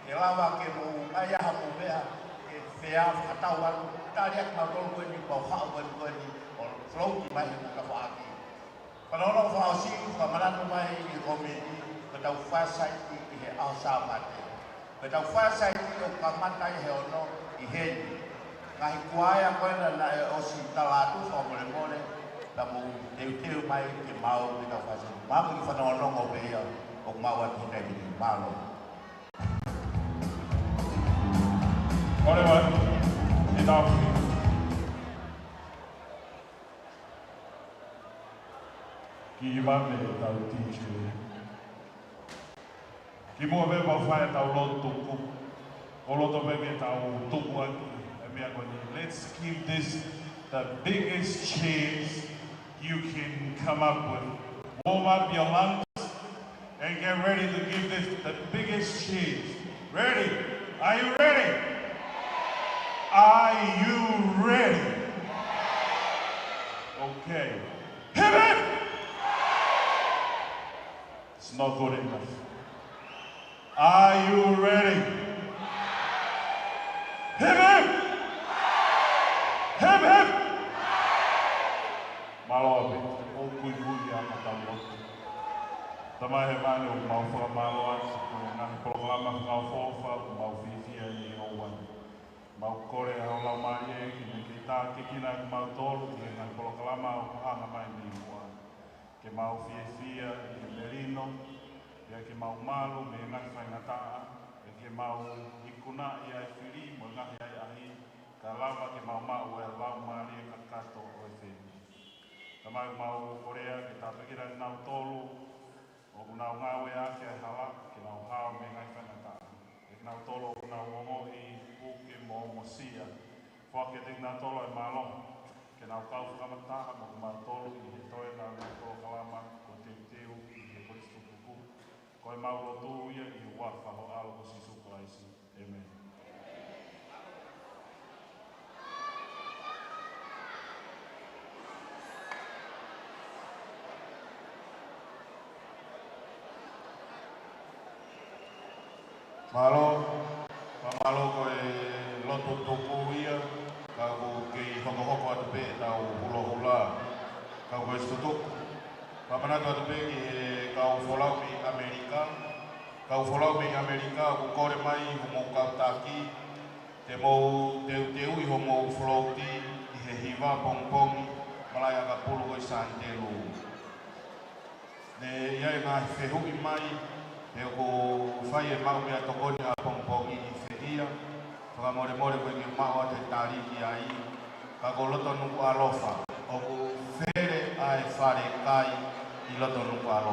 ke lava ke mou ʻai ha mou meʻa, ke fea fakatau atu, tali atu mautolu ko eni, pau haʻu ko eni ko eni, ʻo float mai he tafaʻaki. Fanongo fakaʻosi, fakamanatu mai ʻe he kōmiti, ko ʻetau fireside tea ʻi he ʻaho Sāpate. Ko ʻetau fireside tea ʻoku kamata ʻi he ono ʻi heni. Ngaahi kuaea ko ena naʻe ʻosi tala atu, fakamolemole, ka mou teuteu mai ke maʻu ʻetau fireside tea. Mālō e kiʻi fanongonongo pē ia ʻoku maʻu atu he taimi ni. Mālō. Kole mai, ʻe tau. Kiʻi vave ʻetau D J. Kimuʻa pea fai ʻetau lotu tuku, ʻoku loto pē ke tau tuku ʻaki e meʻa ko eni. Let's give this the biggest cheers you can come up with. Warm up your lungs and get ready to give this the biggest cheers. Ready? Are you ready? Are you ready? Okay. Hip hip! It's not good enough. Are you ready? Hip hip! Hip hip! Mālō ʻaupito, ʻoku kuikui ʻa e tau lotu. Tamai Hēvani, ʻoku mau fakamālō atu, ko e ngaahi polokalama fakaʻofoʻofa, ʻoku mau fiefia ʻi he ʻoua ni. Mau kole ʻa ho Laumālie ke ne kei tākiekina kimautolu ʻi he ngaahi polokalama ʻoku hanga mai mei muʻa. Ke mau fiefia ʻi he melino, pea ke mau malu mei he ngaahi faingataʻa, pea ke mau ikunaʻi ʻa e fili mo e ngaahi ʻahiʻahi, kae lava ke mau maʻu e laumālie kakato ʻo e fili. Tamai, mau kole ke tāpuekina kinautolu ʻoku nau ngāueʻaki e hala ke nau hao mei he ngaahi faingataʻa. Pea kinautolu ʻoku nau ongoʻi puke mo ongosia, foaki kiate kinautolu e mālohi ke nau kau fakamataha mo kimautolu ʻi he toenga ʻo e ngaahi polokalama ʻoku teuteu ʻi he Kolisi Tutuku. Ko e mau lotu ia ʻi he huafa ho ʻAlo ko Sīsū Kalaisi. ʻĒmeni. Mālō, fakamālō, ko e lotu tuku ia, ka ʻoku kei hokohoko atu pē ʻetau hulohula, ka ko e tutuku. Fakamanatu atu pē ki he kau folau mei ʻAmelika, kau folau mei ʻAmelika, ʻoku kole mai homou kau taki, te mou teuteuʻi homou float ʻi he hiva pongipongi, malaʻe ʻakapulu ko e Santelu. Ne ʻi ai e ngaahi fehuʻi mai, pe ʻoku fai e maʻu meʻatokoni ʻapongipongi ʻi fē ia, fakamolemole ko e kiʻi maʻu atu e tali ki ai, ka ko Lotonukuʻalofa, ʻoku fele ʻa e fale kai ʻi Lotonukuʻalofa.